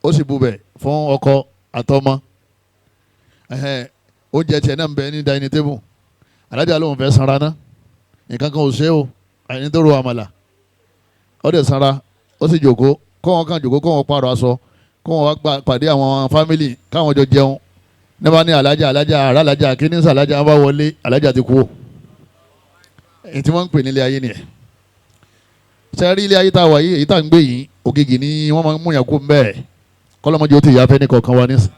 ó sì bubẹ̀ fún ọkọ àtọmọ. Oúnjẹ tiẹ̀ náà ń bẹ ní dining table. Aláàjì lóun fẹ́ sanra ná, nǹkan kan ò ṣe o, ẹni tó ro àmàlà ó dẹ̀ sanra, ó sì jòkó, kó wọn kàn jòkó, kó wọn pààrọ̀ aṣọ, kó wọn wá pàdé àwọn fámìlì káwọn jọ jẹun. Nígbà ní alájà alájà àrà alájà kíní sàlájà wọn bá wọlé, alájà ti kú o. Èyí tí wọ́n ń pè ní ilé ayé nìyẹn. Sẹ́rí ilé ayé tá a wà yìí, èyí tá à ń gbé yìí, ògìgì ni wọ́n máa ń múyàn kó mbẹ́ẹ̀. Kọ́lọ́mọdé ó ti yà fẹ́ ní kọ̀ọ̀kan wa nísìn.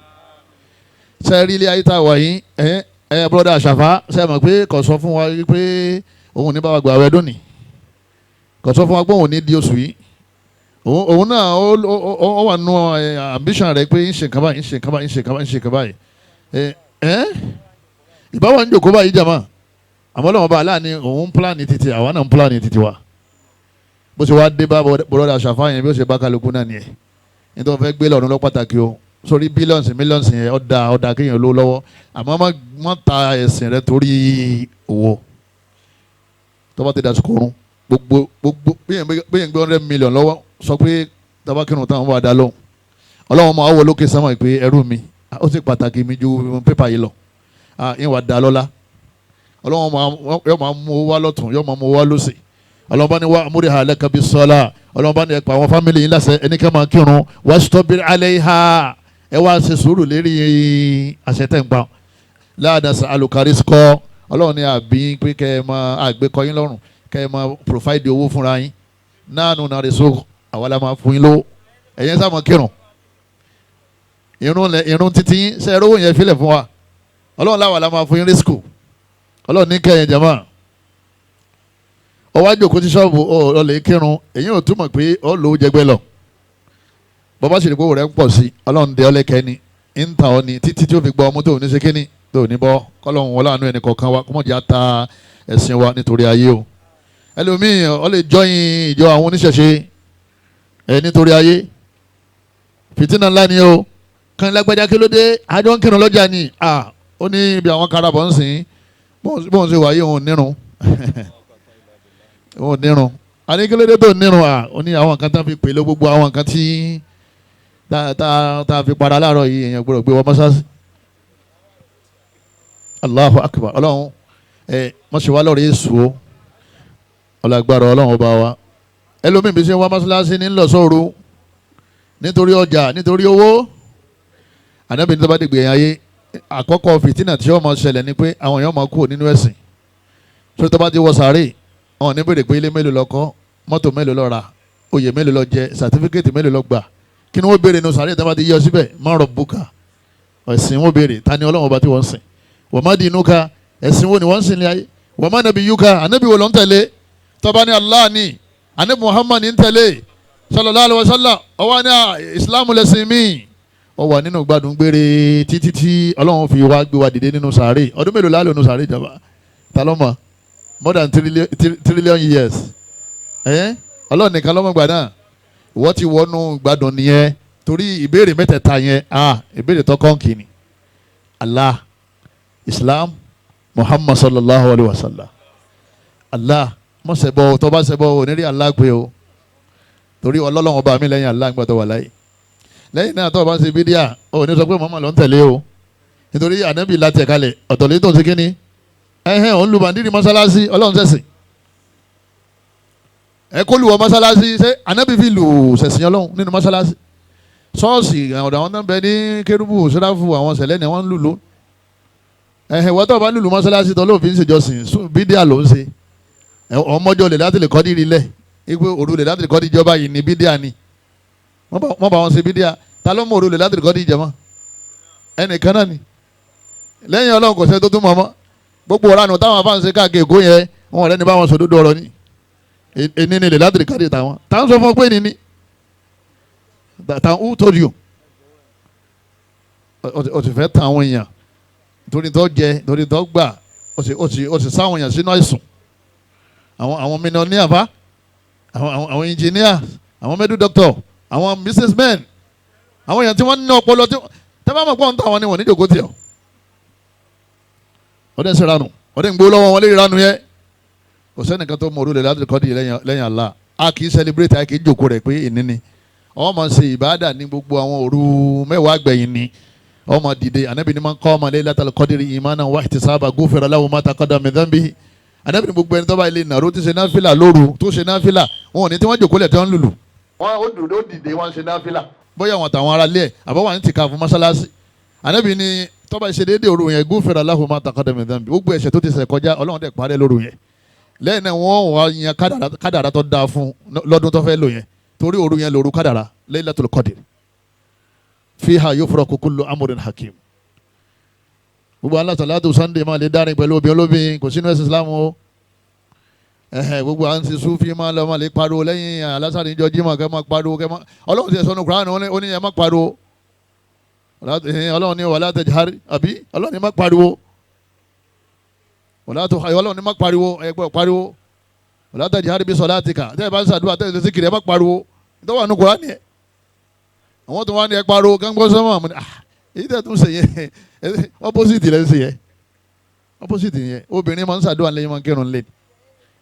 Sẹ́rí ilé ayé tá a wà yìí, ẹ ẹ bọ́dà àṣàfà, ṣe mọ̀ pé kò sọ fún wa pé òun ní bá wa gbà wẹ̀ dóni, kò sọ fún wa pé òun ní di oṣù yìí. Òun náà ó wà nù ambition rẹ̀ pé ń ṣe nǹkan báyìí, ń ṣe nǹkan báyìí, ń ṣe nǹkan báyìí, ń ṣe nǹkan báyìí. Ẹ ìbáwọ̀ ń jòkó báyìí jàmá, àmọ́ lọ́wọ́ bá aláàní òun ń pílánì títí, àwa náà ń pílánì títí wa. Bó ṣe wá dé bá bọ́lọ́dà ṣàfáyẹn bí ó ṣe bá kálukú náà nìyẹn. Nítorí wọ́n fẹ́ gbé lọ́run lọ pàtàkì o, sórí bílíọ̀nsì mílíọ̀nsì yẹn, ọ̀dà ọ̀dà kéèyàn ló lọ́wọ́, àmọ́ má ta ẹ̀sìn rẹ torí owó. Tó bá ti dàsìkò oorun, gbogbo gbogbo bíyẹn gbé 100 million lọ́wọ́, sọ pé tabakirun táwọn bá dá lóhùn, Ọlọ́run máa wọ lókè sánmọ̀ pé ẹrú mi ó sì pàtàkì mi ju pépà yìí lọ, yín wà dá lọ́lá. Ọlọ́run yóò máa mú owó wá lọ́tún, yóò máa mú owó wá lọ́sì. Ọlọ́run bá ní wá amúrí ha lẹ́ka bí sọ́lá. Ọlọ́run bá ní ẹ̀pọ̀ àwọn fámìlì yín lásẹ̀ ẹni ká máa kírun, wastabir alayha, ẹ wá ṣe sùúrù lérí àṣẹ tẹ̀ ń pa. La nas'aluka rizqa, Ọlọ́run ní àbí pé kẹ́ ẹ máa àgbékọ́ yín lọ́rùn, kẹ́ ẹ máa provide owó fúnra yín. Nahnu narzuquk, àwa la máa fún yín lówó, ẹ̀yin sá máa kírun. Irun títí yín ṣe ẹrú yẹn filẹ̀ fún wa. Ọlọ́run láwa la máa fún yín rísíkù. Ọlọ́run ní kẹyìn jama, ọwọ́ àjòkó tí ṣọ́ọ̀bù ọ̀lẹ́ kírun, èyí ò túmọ̀ pé ó lò ó jẹgbẹ́ lọ. Bọ́bá sì rí pé rẹ̀ ń pọ̀ sí, Ọlọ́run dẹ ọlẹ́kẹ́ ni ń ta ọ ni títí tí ó fi gbọ́ ọmú tó ní ṣe kíní tó ní bọ́. Kọ́lọ́run wọlé àánú ẹnì kọ̀ọ̀kan wa, kọ́mọ̀jì á ta ẹ̀sìn wa nítorí ayé o. Ẹlòmíì ó lè jọyìn ìjọ àwọn oníṣẹ̀ṣe ẹ̀ nítorí ayé. Fìtínà ńlá ni o. Kan lágbájá kí ló dé, àjọ ń kírun lọ́jà ni, ó ní ibi àwọn karabọ̀ ń sìn, bóun ṣe wáyé òun nírun, òun nírun. Àní kí ló dé tó nírun? Ó ní àwọn nǹkan tá fi pèlè gbogbo àwọn nǹkan tí tá a fi para láàárọ̀ yìí, èèyàn gbọ́dọ̀ gbé wọ mọ́ṣáláṣí. Allahu akbar. Ọlọ́run ẹ mọ̀ṣẹ́ wa lọ́rọ̀ Yéṣu o, ọlágbára Ọlọ́run ọba wa. Ẹlòmíì bí ṣe ń wá mọ́ṣáláṣí ní lọ sóru nítorí ọjà, nítorí owó. Ànábì ní tó bá dìgbò yẹn ayé, àkọ́kọ́ fìtínà tí ó máa ṣẹlẹ̀ ni pé àwọn èèyàn máa kúrò nínú ẹ̀sìn. Sórí tó bá ti wọ sàárè, àwọn ní bèrè pé ilé mélòó lọ kọ́, mọ́tò mélòó lọ rà, oyè mélòó lọ jẹ, sàtífíkẹ́tì mélòó lọ gbà. Kí ni wọ́n béèrè nínú sàárè tó bá ti yọ síbẹ̀? Man rabbuka, ẹ̀sìn wọ́n béèrè. Ta ni Ọlọ́run ọba tí wọ́n ń sìn? Wa ma dinuka, ẹ̀sìn wo ni wọ́n ń sìn ní ayé? Wa ma nabiyuka, ànábì wo ló ń tẹ̀lé? Tó bá ní Allah ni, ànábì Muhammad ní ń tẹ̀lé sallallahu alaihi wasallam, ọwọ́ ní Islam lẹ̀sìn mi. Ó wà nínú gbádùn gbére títí tí Ọlọ́run fi wá gbé wa dìde nínú sàárè. Ọdún mélòó la lò nínú sàárè ìjọba? Ta ló mọ̀? More than trillion years. Ọlọ́run nìkan ló mọ̀ gbà náà. Ìwọ ti wọnú gbádùn nìyẹn, torí ìbéèrè mẹ́tẹ̀ẹ̀ta yẹn, ìbéèrè tó kọ́ǹkì ni. Allah, Islam, Muhammad sallallahu alayhi wa sallam. Allah mọ̀ sẹ́bọ̀, tó bá sẹ́bọ̀ ò ní rí Allah pé o, torí Ọlọ́run ọba mi lẹ́yìn Allah gbọ́dọ̀ wà láyé. Lẹ́yìn náà tó o bá ń ṣe bídíà, ò ní sọ pé Muhammad ló ń tẹ̀lé o, nítorí ànábì láti ẹ̀ka lẹ̀ ọ̀tọ̀ lè tó ń ṣe kínní. Ẹ̀hẹ́n, òun lu bàndírì mọ́sálásí, Ọlọ́run sẹ̀sìn ẹ kó lu wọ mọ́sálásí. Ṣé ànábì fi lù sẹ̀sìn Ọlọ́run nínú mọ́sálásí? Ṣọ́ọ̀ṣì ọ̀dọ̀ àwọn tó ń bẹ ní kérúbù sẹ́ráfù, àwọn sẹ̀lẹ̀ ni wọ́n ń lùlù. Ẹ̀hìn, wọ́n tó bá lùlù mọ́sálásí tó lóòfin ṣèjọsìn, bídíà ló ń ṣe. Ọmọjọ́ lè láti lè kọ́ dírí lẹ̀ ipe òru lè láti lè kọ́ díjọba yìí ní bídíà ni. Wọ́n bá wọn ṣe bídíà. Ta ló mọ òru lè láti lè kọ́ díjọba? Ẹnìkan náà ni lẹ́yìn Ọlọ́run, kò sẹ́ni tó tún mọ̀ mọ́. Gbogbo ọ̀rọ̀ táwọn afáàn ṣe káàkiri Èkó yẹn, wọn ọ̀rẹ́ ni bá wọn sòdodo ọ̀rọ̀ ni. Ẹni ni lè láti lè kọ́ díjọba wọn. Tá ń sọ fún ọ pé ní ni ta? Who told you? O ti fẹ́ tan àwọn èèyàn torí tó jẹ, torí tó gbà, o sì sáwọn èèyàn sínú àìsùn. Àwọn millionaire fa, àwọn engineer, àwọn medical doctor, àwọn businessmen, àwọn èèyàn tí wọ́n ní ọpọlọ, tí tẹ́ bá mọ̀ pọ̀ ń tà wọ́n ni wọ́n ní jòkó tiẹ̀. Ọdẹ ń sèrànù, ọdẹ ń gbó lọ́wọ́ wọn lè ránu yẹ. Kò sẹ́nìkan tó mọ òru lè láti kọ́ di lẹ́yìn Allah. A kì í celebrate, a kì í jòkó rẹ̀ pé ìní ni ọ máa ṣe ìbáàdà ní gbogbo àwọn òru mẹ́wàá gbẹ̀yìn ni ọ máa dìde. Anabi ni máa ń kọ́ ọmọ Laylatul Qadri imanan wa ihtisaba gufira lahu ma taqaddama min dhanbihi. Anabi ni gbogbo ẹni tó bá ilé nàró tí ṣe náfìlà lóru, tó ṣe náfìlà, wọn ò ní tí wọ́n jòkó lẹ̀ tí wọ́n ń lùlù. Wọ́n ó dùn ó dìde, wọ́n ṣe náfìlà, bóyá wọn àtàwọn ará ilé ẹ̀ àbọ̀wọ̀n ní tìka fún mọ́sálásí. Anabi ni tó bá ṣe déédéé òru yẹn, gufira lahu ma taqaddama min dhanbihi, gbogbo ẹ̀ṣẹ̀ tó ti ṣẹ̀ kọjá, Ọlọ́run dẹ̀ parẹ́ lóru yẹn. Lẹ́yìn náà wọ́n wá yan kádàrá tó dáa fún lọ́dún tó fẹ́ lò yẹn, torí òru yẹn lòru kádàrá, Laylatul Qadr fiha yufraku kullu amrin hakim. Gbogbo alásàlátù Sunday máa lè dárin pẹ̀lú obìnrin olóbìn, kò sínú ẹ̀sìn Islam o. Ẹ̀hẹ̀, gbogbo à ń ṣe Sufi máa lọ máa lè pariwo lẹ́yìn alásàlì ìjọ Jímọ̀, kẹ́ máa pariwo, kẹ́ máa. Ọlọ́run ti sọnù Kùránì, ó ní ẹ má pariwo. Ọlọ́run ní wala tajhar, àbí Ọlọ́run ní má pariwo, wala tó, Ọlọ́run ní má pariwo, ẹ gbọ́dọ̀ pariwo. Wala tajhar bi salatika, tẹ́ ẹ bá ń ṣàdúrà, tẹ́ ẹ ṣe síkìrì, ẹ má pariwo. Ìtọ́wà nù Kùránì ẹ̀, àwọn tó wá ní ẹ pariwo gángan sọ́mọ́ àmọ́ ah, èyí tẹ́ tún ṣe yẹn, opposite lẹ́ ń ṣe yẹn, opposite yẹn. Obìnrin máa ń ṣàdúrà lẹ́yìn, máa ń kírun lé.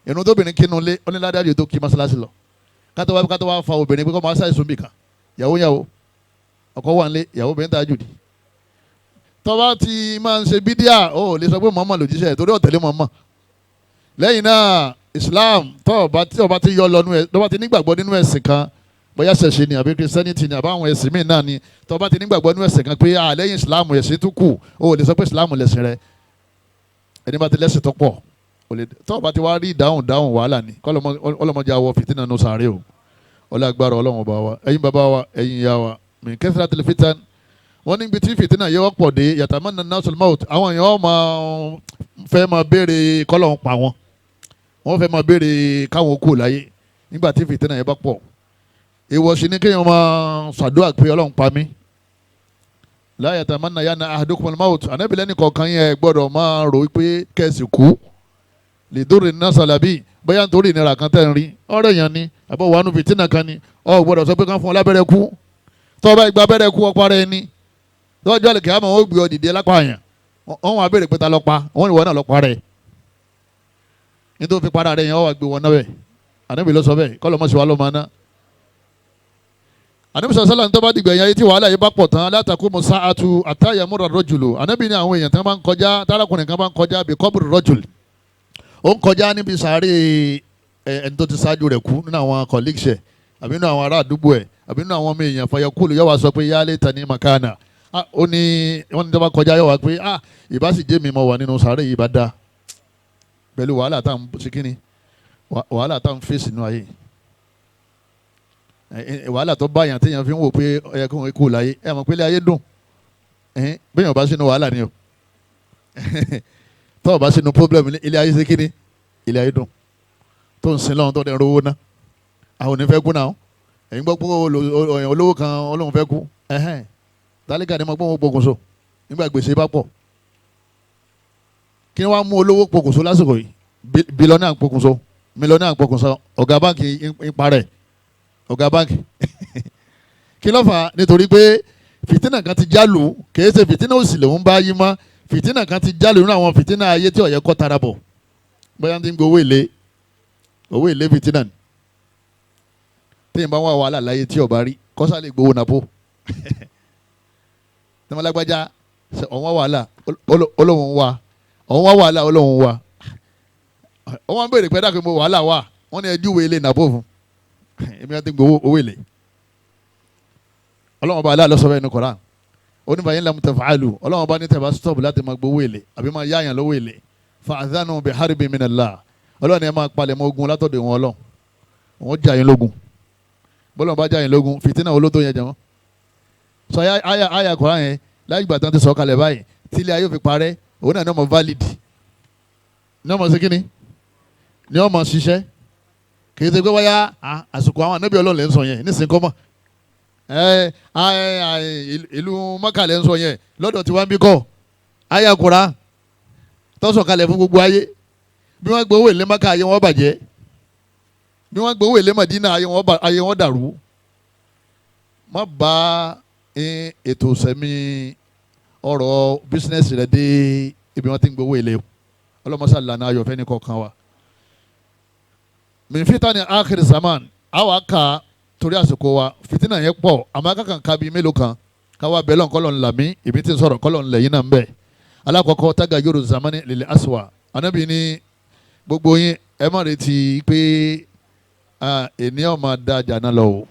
Irun tóbìnrin kírun lé, ó ní ládàá tó kí mọ́ṣáláṣí lọ. Kátó wá fa obìnrin pé kọ́ máa ṣàìsùn bìkan, yàwó yàwó, ọkọ wà nílé, ìyàwó obìnrin tá a jù dì. Tọ́ba ti máa ń ṣe bídíà, ó lè sọ pé Muhammad lòjíṣẹ́, torí ọ̀tẹ̀lé Muhammad. Lẹ́yìn náà Islam, tọ́ọ̀bá tí ọba ti yọ lọ́nu ẹ̀, tọ́ba ti nígbàgbọ́ nínú ẹ̀sìn kan, bóyá ṣẹ̀ṣẹ̀ ni àbí Christianity ni àbáwọn ẹ̀sìn míì náà ni, tọ́ba ti nígbàgbọ́ nínú ẹ̀sìn kan pé à lẹ́yìn Islam ẹ̀sìn tún kù, ó lè sọ pé Islam lẹ̀sìn rẹ. Ẹni bá ti lẹ́sìn tó pọ̀, tọ́ba ti wá rí ìdáhùn dáhùn, wàhálà ni. Kọ́lọ́mọdé àwọ̀ fìtínà nù sàárè o. Ọlọ́gbàrá Ọlọ́run ọba wa, ẹ̀yin bàbá wa, ẹ̀yin ìyá wa, min kathratil fitan, wọ́n níbi tí fìtínà yẹ wọ́pọ̀ dé, yatamanna nasul maut, àwọn èèyàn máa fẹ́ máa béèrè kọ́lọ́hún pa wọn, wọ́n fẹ́ máa béèrè káwọn kú láyé nígbà tí fìtínà yẹn bá pọ̀. Ìwọ sì ni kéèyàn máa ṣàdúrà pé Ọlọ́run pa mí. La yatamanna yanna ahadukumul maut, ànábì lẹ́nu kọ̀ọ̀kan yẹn gbọ́dọ̀ máa rò pé kẹ́sì kú lìdúró nasalabi, bóyá nítorí ìnira kan tẹ́ ń rí ọ̀rẹ́ yẹn ni, àbọ̀ wàánu fìtínà kan ni. Ọ gbọ́dọ̀ sọ pé kán fún ọ lábẹ́rẹ́ kú. Tọ́ ọ bá gba abẹ́rẹ́ kú, ọ̀pá rẹ ni lọ́jọ́ àlè kìámọ̀, wọ́n gbé ọ dìde lápá yẹn, wọ́n wá béèrè pé ta ló pa wọ́n, ní wọ́n náà ló pa rẹ̀. Nítorí fi para rẹ̀ yẹn, wọ́n wá gbé wọn náà bẹ́ẹ̀. Ànábì ló sọ bẹ́ẹ̀, kọ́ lọ́mọ sí wa ló máa ná. Ànábì sọ sálà ní tó bá dìgbà yẹn tí wàhálà yìí bá pọ̀ tán, la taqumu sa'atu hatta yamurra rajulu. Ànábì ní àwọn èèyàn tí wọ́n bá ń kọjá, tárakùnrin kan bá ń kọjá bi qabri rajul, ó ń kọjá níbi sàárè ẹni tó ti ṣáájú rẹ̀ kú nínú àwọn colleagues ẹ̀, àbí nínú àwọn ará àdúgbò ẹ̀, àbí nínú àwọn ọmọ èèyàn, fayaqulu, yóò wá sọ pé ya laytani makana. Ó ní wọ́n ní tó bá kọjá, yóò wá pé ah, ìbá sì jẹ́ mi mọ̀ wà nínú sàárè yìí, bá dáa pẹ̀lú wàhálà tá à ń ṣe kíni, wàhálà tá à ń fèsì nínú ayé, wàhálà tó báyàn téèyàn fi ń wò pé ó yẹ kó wọn kú láyé. Ẹ mọ̀ pé ilé ayé dùn bẹ́ẹ̀, yóò bá sínú wàhálà ni o, tó o bá sínú problem, ilé ayé ṣe kíni, ilé ayé dùn, tó ń sin lọ́run, tó dẹ̀ rówó ná. Àwọn ò ní fẹ́ kú náà. Ẹ̀yin gbọ́ pé olówó kan olóhùn fẹ́ kú. Tálíkà ni mo gbọ́n wọn pokùnso nígbà gbèsè bá pọ̀. Kí ni wàá mú olówó pokùnso lásìkò yìí? Bílíọ̀nù à ń pokùnso, mílíọ̀nù à ń pokùnso, ọ̀gá báńkì ń parẹ́, ọ̀gá báńkì. Kí ló fà á? Nítorí pé fìtínà kan ti jálù, kìí ṣe fìtínà òsì lòún bá yí mọ́. Fìtínà kan ti jálù nínú àwọn fìtínà ayé tí ó yẹ kó tara bọ̀. Bóyá ti ń gbọ́ owó èlé, owó èlé fìtínà ni. Téèyàn bá wà wàhálà láyé tí ó bá rí, kọ́sá lè gbowó nàpó. Tẹ́mọ́lágbájá ọ̀hún wá wàhálà olóhùn wá, ọ̀hún wá wàhálà olóhùn wá. Wọ́n béèrè pé dákun mo wàhálà wà, wọ́n ní ẹjú wo ilé nàpó fún. Èmi àti gbowó owó èlé. Ọlọ́wọ́n bá aláàlọ́ sọ bẹ́ẹ̀ ní Koran. Oníbàyẹn lam taf'alu, Ọlọ́wọ́n bá ní tẹ̀ bá stop láti máa gbowó èlé àbí máa yáyàn lówó èlé. Fa'adhanu bi harbin minallah. Ọlọ́wọ́n ni ẹ máa palẹ̀ mọ́ ogun látọ̀dọ̀ wọn Ọlọ́run. Wọ́n jà yín lógun. Bọ́lá bá jà yín lógun, fìtínà olótó yẹn jẹ wọ́n. Sọ àyà àyà Koran yẹn láyé ìgbà tán ti sọ kalẹ̀ báyìí tílé ayé fi parẹ́, òun náà ní ọmọ valid. Ní ọmọ ṣe kíni? Ní ọmọ ṣiṣẹ́. Kì í ṣe pé wáyà àsìkò àwọn ànábì Ọlọ́run lè ń sọ yẹn nísìnyí kọ́ mọ́. Ìlú mọ́kàlẹ́ ń sọ yẹn lọ́dọ̀ tí wọ́n bí kọ́ ayakura tọ́sọ̀ kalẹ̀ fún gbogbo ayé. Bí wọ́n gbowó èlé Mákà ayé wọn bàjẹ́, bí wọ́n gbowó èlé Mádínà ayé wọn dàrú. Má bá ètò sẹ́mi ọ̀rọ̀ bísínẹ́sì rẹ dé ibi wọ́n ti ń gbowó èlé o. Ọlọ́mọṣà lànà ayọ̀fẹ́ ní kọ̀ọ̀kan wa. Min fitani akhir zaman àwa kà torí àsìkò wa, fìtínà yẹn pọ̀, àmọ́ akákan ka bíi mélòó kan káwa bẹ́ẹ̀ lọ́n kọ́lọ̀ ńlá mi ìbí tí ń sọ̀rọ̀ kọ́lọ̀ ńlẹ̀ yín náà ń bẹ̀. Alákọ̀ọ́kọ́ tága yóò zamani lil aswa. Anábì ní gbogbo yín ẹ má retí pé ènìyàn máa da jàná lọ o.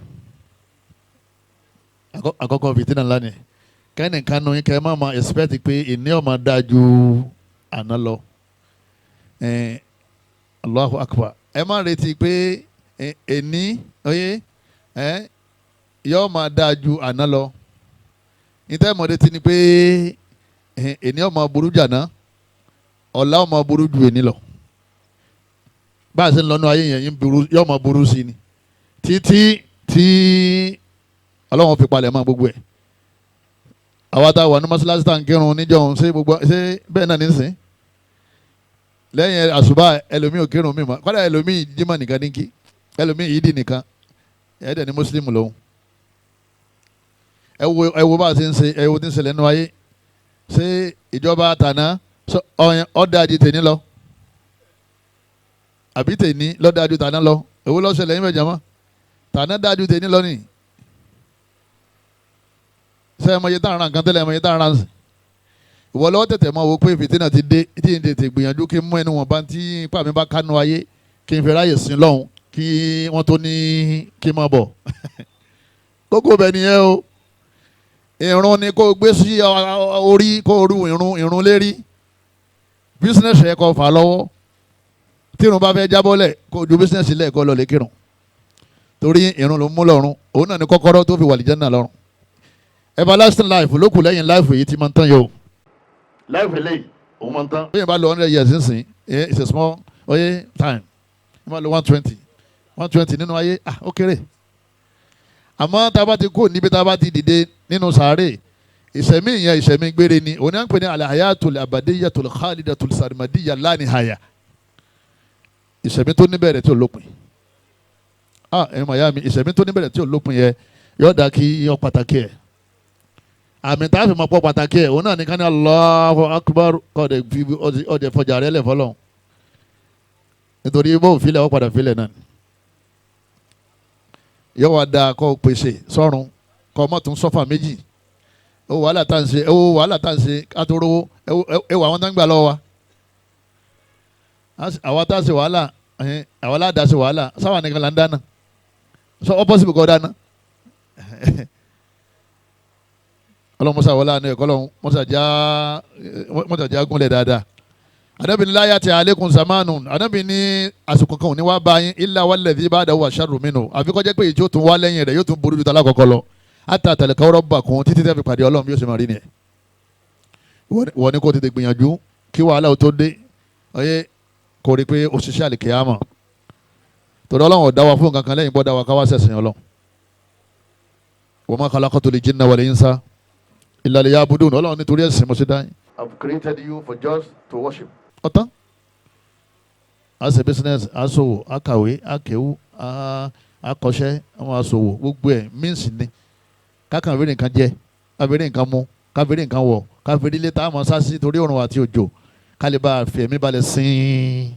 Àkọ́kọ́ fìtínà ńlá ni kẹ́nìkan nu yín kẹ́ ẹ má máa expect pé ènìyàn máa da ju àná lọ. Allahu akbar. Ẹ má retí pé èní oyè yóò máa dáa ju àná lọ. Níta ìmọ̀dé ti ni pé èní ó máa burú jàná, ọ̀la ó máa burú ju èní lọ. Bá a ṣe ń lọ́nu ayé yẹn yóò máa burú sí ni títí tí Ọlọ́run fi palẹ̀ mọ́ gbogbo ẹ̀. Àwa tá a wà ní mọ́ṣáláṣí tá à ń kírun níjọ́ ṣé gbogbo ṣé bẹ́ẹ̀ náà nísìn lẹ́yìn àṣùbà ẹlòmíì ò kírun mímọ́, kọ́dà ẹlòmíì jímọ̀ nìkan ní kí, ẹlòmíì ìdí nìkan, ẹ̀ẹ́dẹ̀ ní mùsùlùmí lòun. Ẹ wo bá a ṣe ń ṣe, ẹ wo tí ń ṣẹlẹ̀ nínú ayé. Ṣé ìjọba tàná ọ̀dà ju tèní lọ? Àbí tèní lọ́dà ju tàná lọ? Èwo ló ṣẹlẹ̀ yín bẹ̀ jàmọ́? Tàná dáa ju tèní lọ ni. Ṣé ẹ mọ iye tá à ń ra nǹkan tẹ́lẹ̀, ẹ mọ iye tá à ń ra ń sìn? Ìwọ lọ́wọ́ tètè máa wo pé fìtínà ti dé, tí n tètè gbìyànjú kí n mú ẹnu wọn bá tí ipá mi bá kánú ayé, kí n fi ráyè sin lọ́hùn kí wọ́n tó ní kí n máa bọ̀. Kókó bẹ̀ nìyẹn o. Ìrun ni kó gbé sí orí, kó ru ìrun lérí. Bísínẹ́sì ẹ̀ kó fà lọ́wọ́. Tí irun bá fẹ́ jábọ́lẹ̀, kó ju bísínẹ́sì lẹ̀ kó lọ lè kírun. Torí ìrun ló mú lọ́run, òun náà ni kọ́kọ́rọ́ tó fi wà lìjẹ́ náà lọ́run. Everlasting life ló kù lẹ́yìn life yìí tí máa ń tán yìí o. Life eléyìí òun máa ń tán. Bóyá bá lọ 100 years nísìn, it's a small oye time. Ẹ máa lo 120 nínú ayé, ah, ó kéré. Àmọ́ tá a bá ti kú níbi tá a bá ti dìde nínú sàárè, ìṣẹ̀mí yẹn ìṣẹ̀mí gbére ni. Òun náà ń pè ní al-hayatul abadiyyatul khalidatul sarmadiyya la nihaya. Ìṣẹ̀mí tó níbẹ̀rẹ̀ tí ò lópin. Ah, ẹ̀yin màyá mi, ìṣẹ̀mí tó níbẹ̀rẹ̀ tí ò lópin yẹn yóò dá kí yọ pàtàkì ẹ̀. Àmì tá a fi mọ̀ pọ̀ pàtàkì ẹ̀, òun náà ní ká ní Allahu akbar, kọ́ ọ̀dẹ̀ fi ọ̀dẹ̀ fọjà rẹ̀ lẹ̀ fọlọ́n. Nítorí bó filẹ̀ ó padà filẹ̀ náà ni. Yóò wá dáa kó pèsè sọ́run, kó mọ̀ tún sọ́fà méjì. Ó wàhálà tá à ń ṣe, ó wàhálà tá à ń ṣe kátó rówó, ẹ wà àwọn tó ń gbà lọ́wọ́ wa. Àwa tá a ṣe wàhálà, àwa aládàá ṣe wàhálà, sáwà nìkan là ń dáná. Sọ ọ pọ́sibù kọ́ dáná. Ọlọ́run mọ́sá wọlé àná ẹ̀kọ́ lọ́hún mọ́sá já gúnlẹ̀ dáadáa. Ànábì ní láyà tí alaykum zamanu, Ànábì ní àsìkò kan ò ní wá bá yín illa walladhi ba'dahu huwa sharru minhu, àfi kó jẹ́ pé èyí tí ó tún wá lẹ́yìn rẹ̀ yóò tún burú ju talákọ̀ọ́kọ́ lọ. Hatta talqaw rabbakum, títí tẹ́ fi pàdé Ọlọ́run bí ó ṣe máa rí nìyẹn. Wọ́n ní kó tètè gbìyànjú kí wàhálà ó tó dé, ọyẹ kò rí pé òṣìṣẹ́ àlìkèyàmọ̀. Torí Ọlọ́run ò dá wa fún nǹkan kan lẹ́yìn bọ́ dá wa ká wá ṣẹ̀sìn Ọlọ́run. Wa ma khalaqtul jinna wal insa illa liya'budun. Ọlọ́run nítorí ẹ̀sìn mo ṣe dá yín. I've created you for just to worship. Ọ̀tán. A ṣe business, a ṣòwò, a kàwé, a kéwú, a kọ́ṣẹ́, a máa ṣòwò, gbogbo ẹ̀ means ni. Kákan rí nǹkan jẹ, káfí rí nǹkan mu, káfí rí nǹkan wọ̀, káfí rí létà àmọ́ sásí torí òrùn àti òjò, ká lè bá a fi ẹ̀mí balẹ̀ sín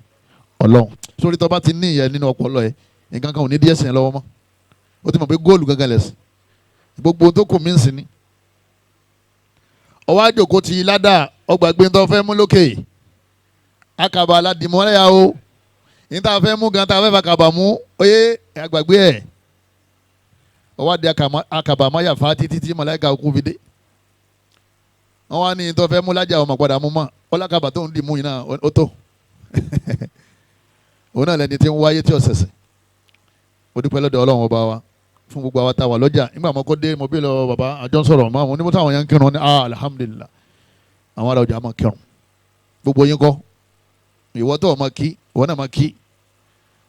Ọlọ́run. Sórí tó bá ti ní ìyẹn nínú ọpọlọ ẹ, nǹkan kan ò ní díẹ̀ sìn lọ́wọ́ mọ́. Ó ti mọ̀ pé góòlù gangan lẹ̀sìn. Gbogbo tó kù means ni. Ọwọ́ àjòkó ti ládà ọgbà gbé tó fẹ́ mú lókè. Akàbà aládìmọ́lẹ́yà o. Ní tá a fẹ́ mú gan tá a fẹ́ fà kàbà mú, oyé àgbàgbé ẹ̀. Ọwọ́ àdé akàbà máyà fa títí tí màláíkà kú fi dé. Wọ́n wá ní tó fẹ́ mú lájà ọmọ padà mú mọ́. Ọlákàbà tó ń dì mú yìí náà ó tó. Òun náà lẹni tí ń wáyé tí ọ̀sẹ̀sẹ̀. Ó dúpẹ́ lọ́dọ̀ Ọlọ́run ọba wa fún gbogbo àwa tá a wà lọ́jà. Nígbà mọ́ kó dé mo bí lọ bàbá àjọ ń sọ̀rọ̀ mọ́ àwọn onímọ̀ táwọn yẹn ń kírun ní alhamdulillah. Àwọn ará ọjà máa kírun. Gbogbo yín kọ́. Ìwọ tó o máa kí, ìwọ náà máa kí.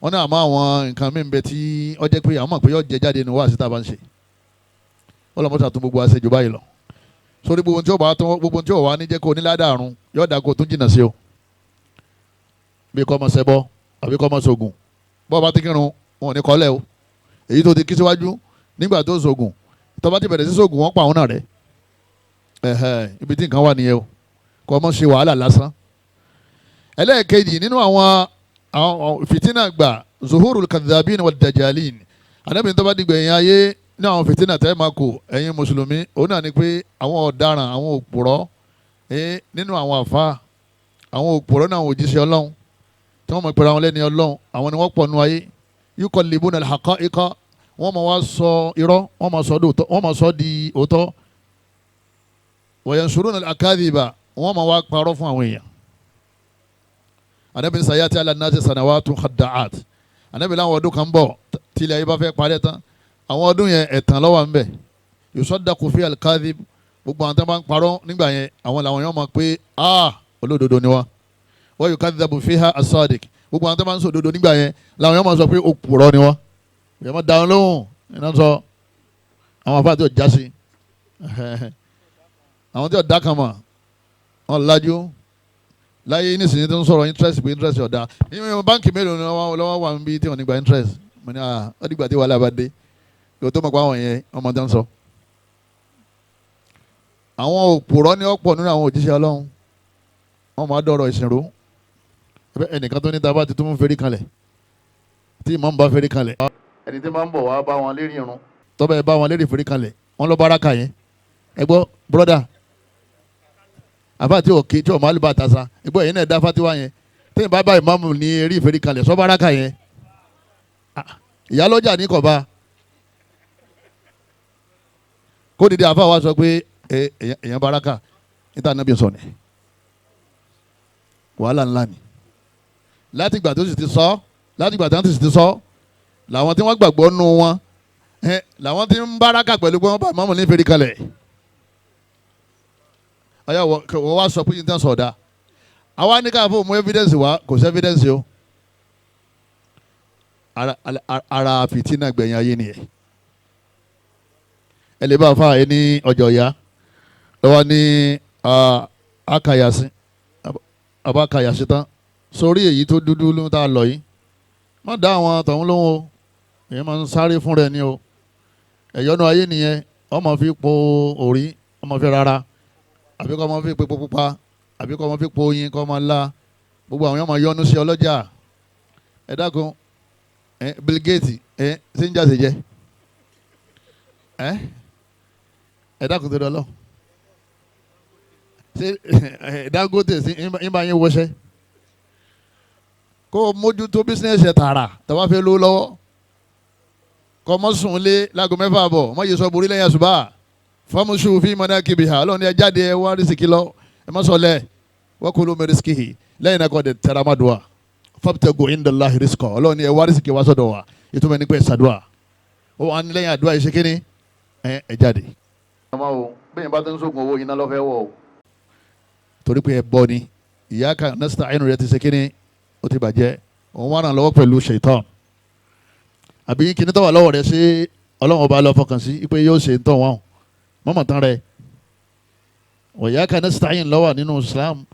Wọ́n náà máa àwọn nǹkan mí bẹ tí ó jẹ́ pé àwọn mọ̀ pé yóò jẹ jáde nínú wáàsí tá a bá ń ṣe. Ọlọ́mọ sàtún gbogbo àṣejù báyìí lọ. Sórí gbogbo tí ó bá tún gbogbo tí ó wà ní jẹ́ kó onílàdàrún yóò dà kó tún jìnnà sí o. Bí kò máa ṣẹbọ àbí kò máa ṣògùn. Bọ́ọ̀ bá ti kírun wọn ò ní kọ́lẹ̀ o. Èyí tó ti kí síwájú nígbà tó ṣògùn tó bá ti bẹ̀rẹ̀ sí ṣògùn wọ́n pa àwọn náà rẹ̀. Ẹ̀hẹ̀, ibi tí nǹkan wà nìyẹn o. Kò mọ̀ ṣe wàhálà lásán. Ẹlẹ́ẹ̀kejì nínú àwọn fìtínà gbà zuhurul kadhabin wa dajalin. Ànábì tó bá di gbẹ̀yìn ayé ní àwọn fìtínà tẹ́ máa kó ẹ̀yin mùsùlùmí, òun náà ni pé àwọn ọ̀daràn, àwọn òpùrọ́ nínú àwọn àfa, àwọn òpùrọ́ náà àwọn òjíṣẹ́ Ọlọ́run tí wọ́n mọ̀ pẹ̀lú àwọn lẹ́ni Ọlọ́run, àwọn ni wọ́n pọ̀ nù ayé. Yuqallibuna al-haqa'iqa, wọ́n máa wá sọ irọ́, wọ́n máa sọ di òótọ́. Wa yanshuruna al-akadhiba, wọ́n máa wá parọ́ fún àwọn èèyàn. Ànábì sayati ala nasi sanawatun khadda'at. Ànábì láwọn ọdún kan bọ̀ tí ilẹ̀ ayé bá fẹ́ parẹ́ tán, àwọn ọdún yẹn ẹ̀tàn ló wà ńbẹ̀. Yusaddaqu fi al-kadhib, gbogbo àwọn tó bá ń parọ́ nígbà yẹn àwọn làwọn yẹn máa pé olódodo ni wá. Wa yukadhabu fiha as-sadiq, gbogbo àwọn tó bá ń sọ òdodo nígbà yẹn làwọn yẹn máa sọ pé òpùrọ́ ni wá. Yẹn máa dáhùn lóhùn iná sọ àwọn afáàtì ọjà sí àwọn tí ọ̀dà kan mọ̀ wọn lajú láyé nísìnyí tó ń sọ̀rọ̀ interest pé interest ọ̀dà. Ìyẹn báńkì mélòó ni wọ́n wà níbi tí wọ́n ní gba interest? Mo ní ó dìgbà tí wàhálà bá dé kí o tó mọ̀ pé àwọn yẹn ọmọ tó ń sọ. Àwọn òpùrọ́ ní ọ̀pọ̀ nínú àwọn òjíṣẹ́ Ọlọ́run, wọ́n máa dọ̀rọ̀ ìsìnrú. Ẹnìkan tó ní ta bá ti tún fẹ́rí kanlẹ̀ tí ìmọ̀ ń bá fẹ́rí kanlẹ̀. Ẹni tí máa ń bọ̀ wá bá wọn lérí irun. Tọ́bẹ̀ bá wọn lérí fẹ́rí kanlẹ̀ wọ́n lọ bára kà yẹn. Ẹ gbọ́ bọ́dà àfa tí òkè tí ọmọ alùpàá tasa ẹ gbọ́ ẹ̀yin náà dá fatiwa yẹn. Tẹ́yìn bá bá ìmáàmù ní eré ìfẹ́rí kanlẹ̀ sọ bára kà yẹn. Ìyálọ́jà ní kọ̀ọ̀bá kó dìde àfa wa sọ pé èèyàn bára kà níta náà bí sọ ni wàhálà ńlá ni. Látìgbà tó sì ti sọ, látìgbà tó sì ti sọ làwọn tí wọ́n gbàgbọ́ nù wọn làwọn tí ń báraka pẹ̀lú pé wọ́n bá ìmáàmù ní ìfẹ́rí kalẹ̀. Ọ̀yà wọ́n wá sọ pé yín tán sọ̀dá àwa ní ká fún mú evidence wá, kò sí evidence o. Ara fìtínà gbẹ̀yìn ayé nìyẹn. Ẹ lè bá a fa ẹ ní ọjọ́ ìyá lọ́wọ́ ní akayasi àbá akayasi tán sórí èyí tó dúdú ló ń ta lọ yìí. Má dá àwọn tọ̀hún lóhùn o, èyí máa ń sáré fún rẹ ni o. Ẹ̀yọ́nú ayé nìyẹn, ọmọ fi po òrí, ọmọ fi rárá, àbí kọ́ ọmọ fi po pupa, àbí kọ́ ọmọ fi po oyin kọ́ ọmọ la gbogbo àwọn yọmọ yọnu sí ọlọ́jà. Ẹ dákun ẹ Bill Gates ẹ ṣé ń jáde jẹ ẹ ẹ dákun tó dọlọ ṣé Dangote ṣe ń bá yín wọṣẹ kó o mójútó bísíǹsì tààrà tàbá fẹ́ lówó lọ́wọ́ kọ́ mọ́ sùn lé láago mẹ́fà bọ̀ mọ́ yìí sọ borí lẹ́yìn àṣùbà fọmùsù fi mọ́nà kìbì hà ọlọ́run ẹ jáde ẹ wá rísìkì lọ ẹ má sọlẹ̀ wọ́n kúló mi rísìkì hì lẹ́yìn náà kọ́ de tẹ̀ra má dùn wa fabtagu indallahi rizqa ọlọ́run ẹ wá rísìkì wá sọ́dọ̀ wa ètò mẹ́ni pé ṣàdúà ó wà ní lẹ́yìn àdúrà yìí ṣe kíni ẹ jáde. ọmọ o bẹ́ẹ̀ bá tó ń sógun owó iná lọ́fẹ́ wọ̀ o. Torí pé ẹ bọ́ ni ìyá kan nasta'inu rẹ ti ṣe kíni ó ti bàjẹ́ òun wà ràn lọ́wọ́ pẹ̀lú ṣèitán àbí kíní tó wà lọ́wọ́ rẹ ṣé ọlọ́run ọba lọ fọkàn sí pé yóò ṣe ń tọ̀ wọ́n mọ́mọ́ tán rẹ. Wa iyyaka nasta'in ló wà nínú Islam.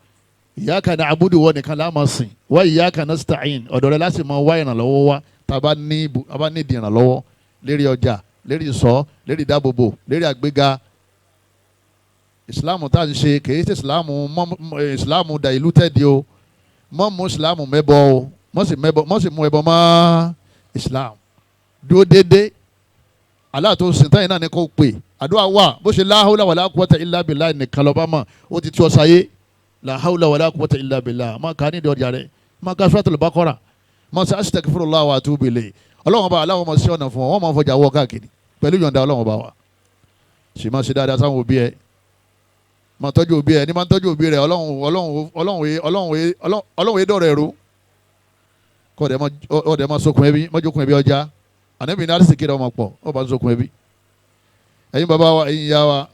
Iyyaka na'budu wọ nìkan la máa sìn, wa iyyaka nasta'in ọ̀dọ̀ rẹ láti máa wá ìrànlọ́wọ́ wá tá a bá ní ìdí ìrànlọ́wọ́ lérí ọjà, lérí ìsọ, lérí ìdáàbòbò, lérí àgbéga. Islam tá a ń ṣe kìí ṣe Islam diluted o. Mọ́ mú Islam mẹ́bọ o, mọ́ sì mú ẹbọ mọ́ Islam. Dúró déédéé. Allah tó sìn táyìn náà ni kò pè. Àdúrà wà bó ṣe la hawla wala quwwata illa billah nìkan lọ́ba mọ̀ ó ti tí ọ sáyé. La hawla wala quwwata illa billah. Má ka nídìí ọjà rẹ̀, má ka Suratul Baqara, má sọ astaghfirullah wa atubu ilayh. Ọlọ́run ọba aláwọ̀ máa ṣe ọ̀nà fún wọn, wọ́n máa fọjà wọ́ káàkiri pẹ̀lú ìyọ̀ǹda Ọlọ́run ọba wa. Sì máa ṣe dáadáa sáwọn òbí ẹ, máa tọ́jú òbí ẹ ní máa tọ́jú òbí rẹ. Ọlọ́run yé dọ̀rọ̀ ẹ̀rú kọ́ ọ̀dẹ̀ máa sokùn ẹbí, mọ́jókùn ẹbí ọjà. Ànábì ní arísìkí rẹ ọmọ pọ̀, ó bá ń sokùn ẹbí. Ẹ̀yin bàbá wa, ẹ̀yin ìyá wa,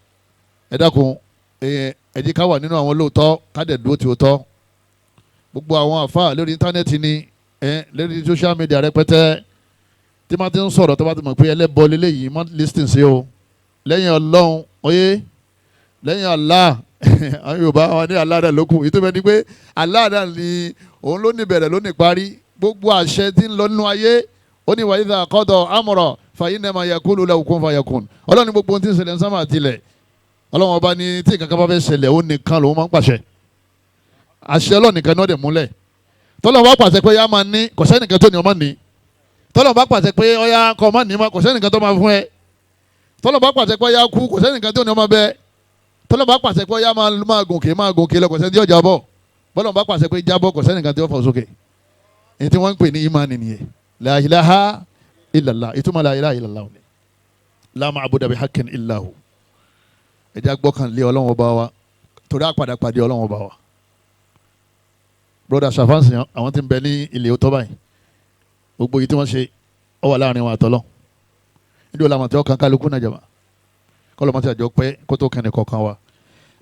ẹ dákun, ẹ jẹ́ ká wà nínú àwọn olóòótọ́, ká dẹ̀ dúró tí ó tọ́. Gbogbo àwọn àfa lórí íńtánẹ́ẹ̀tì ni lórí social media rẹpẹtẹ tí máa ti ń sọ̀rọ̀ tó bá ti mọ̀ pé ẹlẹ́bọ lélẹ́yìí mọ́ listing sí o. Lẹ́yìn Ọlọ́run oyé, lẹ́yìn Allah, àwọn Yorùbá wọn ní Allah náà lókun. Ìtumọ̀ ni pé Allah náà ni òun ló ní bẹ̀rẹ̀ ló ní parí. Gbogbo àṣẹ tí ń lọ nínú ayé ó ní wa idha qada amra fa innama yaqulu lahu kun fayakun. Ọlọ́run ní gbogbo ohun tí ń ṣẹlẹ̀ ń sámà tilẹ̀. Ọlọ́run ọba ní tí nǹkan kan bá fẹ́ ṣẹlẹ̀ ó nìkan lòun máa ń pàṣẹ. Àṣẹ Ọlọ́run nìkan ní ọ̀dẹ̀ múlẹ̀. Tọ́lọ́run bá pàṣẹ pé yá máa ní, kò sẹ́nìkan tó ní ọmọ ní. Tọ́lọ́run bá pàṣẹ pé ọyá kọ́ ọmọ ní ma, kò sẹ́nìkan tó máa fún ẹ. Tọ́lọ́run bá pàṣẹ pé ọyá kú, kò sẹ́nìkan tó ní ọmọ bẹ́ẹ̀. Tọ́lọ́run bá pàṣẹ pé ọyá máa gòkè máa gòkè lọ, kò sẹ́ni tí ó jábọ́. Bọ́lọ́run bá pàṣẹ pé jábọ́, kò sẹ́nìkan tí ó fò sókè. Èyí tí wọ́n ń pè ní ìmánì nìyẹn. La ilaha illallah, ìtumọ̀ la ilaha illallah ni la ma'buda bihaqqin illahu. Ẹ jẹ́ gbọ́kàn lé Ọlọ́run ọba wa torí àpàdà pàdé Ọlọ́run ọba wa. Broda Shafansi àwọn tí ń bẹ ní ilé òótọ́ báyìí, gbogbo yìí tí wọ́n ṣe ọ wà láàrin wọn àtọ́lọ́. Níbi olàmọ̀ tí ọkàn kálukú náà jàmá kọ́lọ́mọ́ tí àjọ pẹ́ kó tó kẹ́ni kọ̀ọ̀kan wa.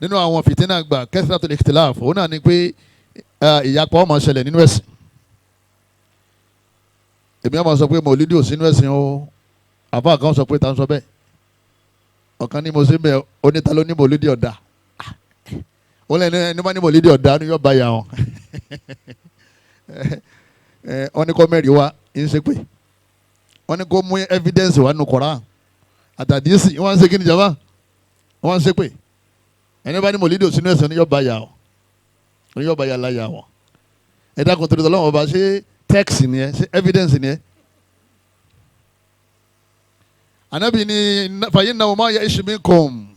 Nínú àwọn fìtínà gbà kathratul ikhtilaf, òun náà ni pé ìyapa ó máa ṣẹlẹ̀ nínú ẹ̀sìn. Èmi á máa sọ pé mòlídìí ò sínú ẹ̀sìn o, àfa kan sọ pé ta ń sọ bẹ́ẹ̀, ọ̀kan ní mo sí bẹ́ẹ̀, oníta ló ní mòlídìí ọ̀dà, òun lẹ́nu ẹni bá ní mòlídìí ọ̀dà ni yóò bá yà wọn. Wọ́n ní kó mẹ́rin wá ń ṣe pé wọ́n ní kó mú evidence wá nù Koran àtàdísì, wọ́n ń ṣe kí ni jàmbá, wọ́n ń ṣe pé ẹni bá ní mòlídìí ò sínú ẹ̀sìn ni yóò bá yà wọn, ni yóò bá yà láyà wọn. Ẹ dákun torí Ọlọ́run ọba, ṣé text ni ẹ, ṣé evidence ni ẹ? Anabi ni fàyín náà ma ya'ish minkum.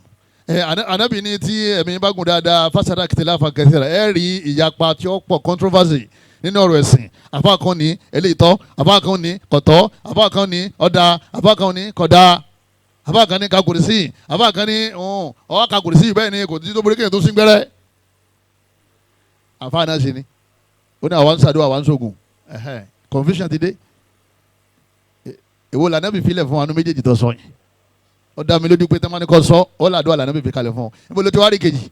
Anabi ni tí ẹ̀mí bá gùn dáadáa fasada ikhtilafan kathira, ẹ rí ìyapa tí ó pọ̀, controversy nínú ọ̀rọ̀ ẹ̀sìn. Àfa kan ní eléyìí tọ́, àfa kan ní kọ̀tọ́, àfa kan ní ọ̀dà, àfa kan ní kọ̀dà, àfa kan ní kakùrìsì, àfa kan ní ọ̀ kakùrìsì bẹ́ẹ̀ ni kò tí tó borí kéèyàn tó sín gbẹ́rẹ́. Àfa náà ṣe ni ó ní àwa ń ṣàdúrà, àwa ń ṣògùn. Confusion ti dé. Èwo lànàbì filẹ̀ fún wa ní méjèèjì tó sọ yìí? Ó dá mi lójú pé tẹ́mánì kọ́ sọ ó làdúrà lànàbì fi kalẹ̀ fún ọ. Níbo ló ti wá rí kejì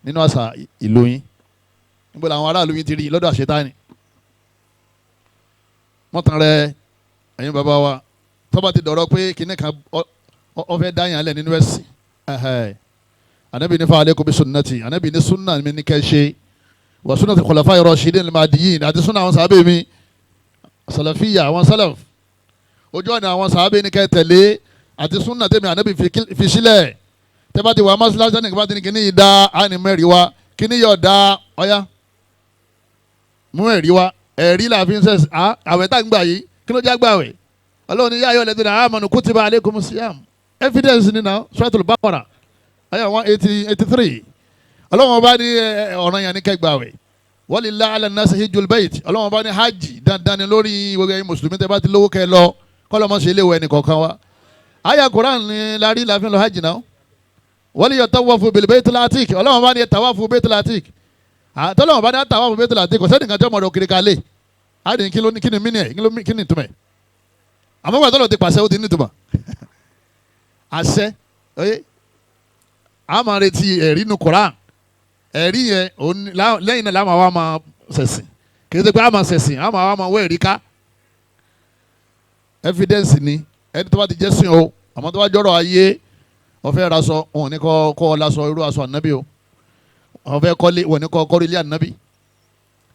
nínú àṣà ìlú yín? Níbo làwọn aráàlú yín ti rí lọ́dọ̀ àṣetáni? Wọ́n tan rẹ ẹ̀yin bàbá wa, tọ́ba ti dọ̀rọ̀ pé kinní kan ó fẹ́ dá yàn lẹ̀ nínú ẹ̀sìn. Ànábì ní fa alaykum bi sunnati, ànábì ní sunna mi ní kẹ́ ṣe, wa sunnati khulafai rashidin al-mahdiyyin, àti sunna àwọn sàábẹ̀ mi sàlàfíyà, àwọn sàlàf, ojú ọ̀nà àwọn sàábẹ̀ ní kẹ́ tẹ̀lé àti sunna tẹ̀mí ànábì fi sílẹ̀. Tẹ́bá ti wà mọ́sálásí ní kíni kíní yìí dá àní mẹ́rin wa, kíní yọ̀ dá ọ̀yá mú ẹ̀rí wa, ẹ̀rí là fi ń sẹ̀ àwẹ̀ tá ń gbà yìí kí ló já gbà wẹ̀? Ọlọ́run ní yá ayọ̀ lẹ́dọ̀dọ̀ amanu kutiba alaykum siyam, evidence ni na Suratul Baqara ayah 183. Ọlọ́run ọba ní ọ̀ràn yẹn ní kẹ́ gbà wẹ̀. Walillahi ala nnasi hijjul bayt, ọlọ́run ọba ní hajj dandan ni lórí gbogbo ẹ̀yin mùsùlùmí tẹ́ bá ti lówó kẹ́ lọ, kọ́lọ́mọ ṣe léwọ̀ ẹnì kọ̀ọ̀kan wa. Ayah Quran ni lárí la fi ń lọ hajj náà. Wal yatawafu bil baytil atiq, ọlọ́run ọba ní tawafu baytil atiq, tọ́lọ́run ọba ní tawafu baytil atiq, kò sẹ́nìkan tí ọmọdé kiri kalẹ̀ á ní kí ló ní kí ni mí ni ẹ̀ kí ni ìtumọ̀ ẹ̀? Àmọ́ gbàtọ́ lọ ti pàṣẹ ó ti ní ìtumọ̀ àṣẹ. Oye, a máa retí ẹ̀rí nu Quran, ẹ̀rí yẹn lẹ́yìn náà láwọn àwa máa ṣẹ̀sìn, kì í ṣe pé a máa ṣẹ̀sìn, a máa wá máa wọ ẹ̀rí ká. Evidence ni ẹni tó bá ti jẹ́ sìn o. Àmọ́ tó bá jọ̀rọ̀ ayé, ó fẹ́ raṣọ, òun ní kọ́ ọ laṣọ irú aṣọ ànábì o. Àwọn fẹ́ kọ́lé wọ́n ní kọ́ kọ́rí ilé ànábì.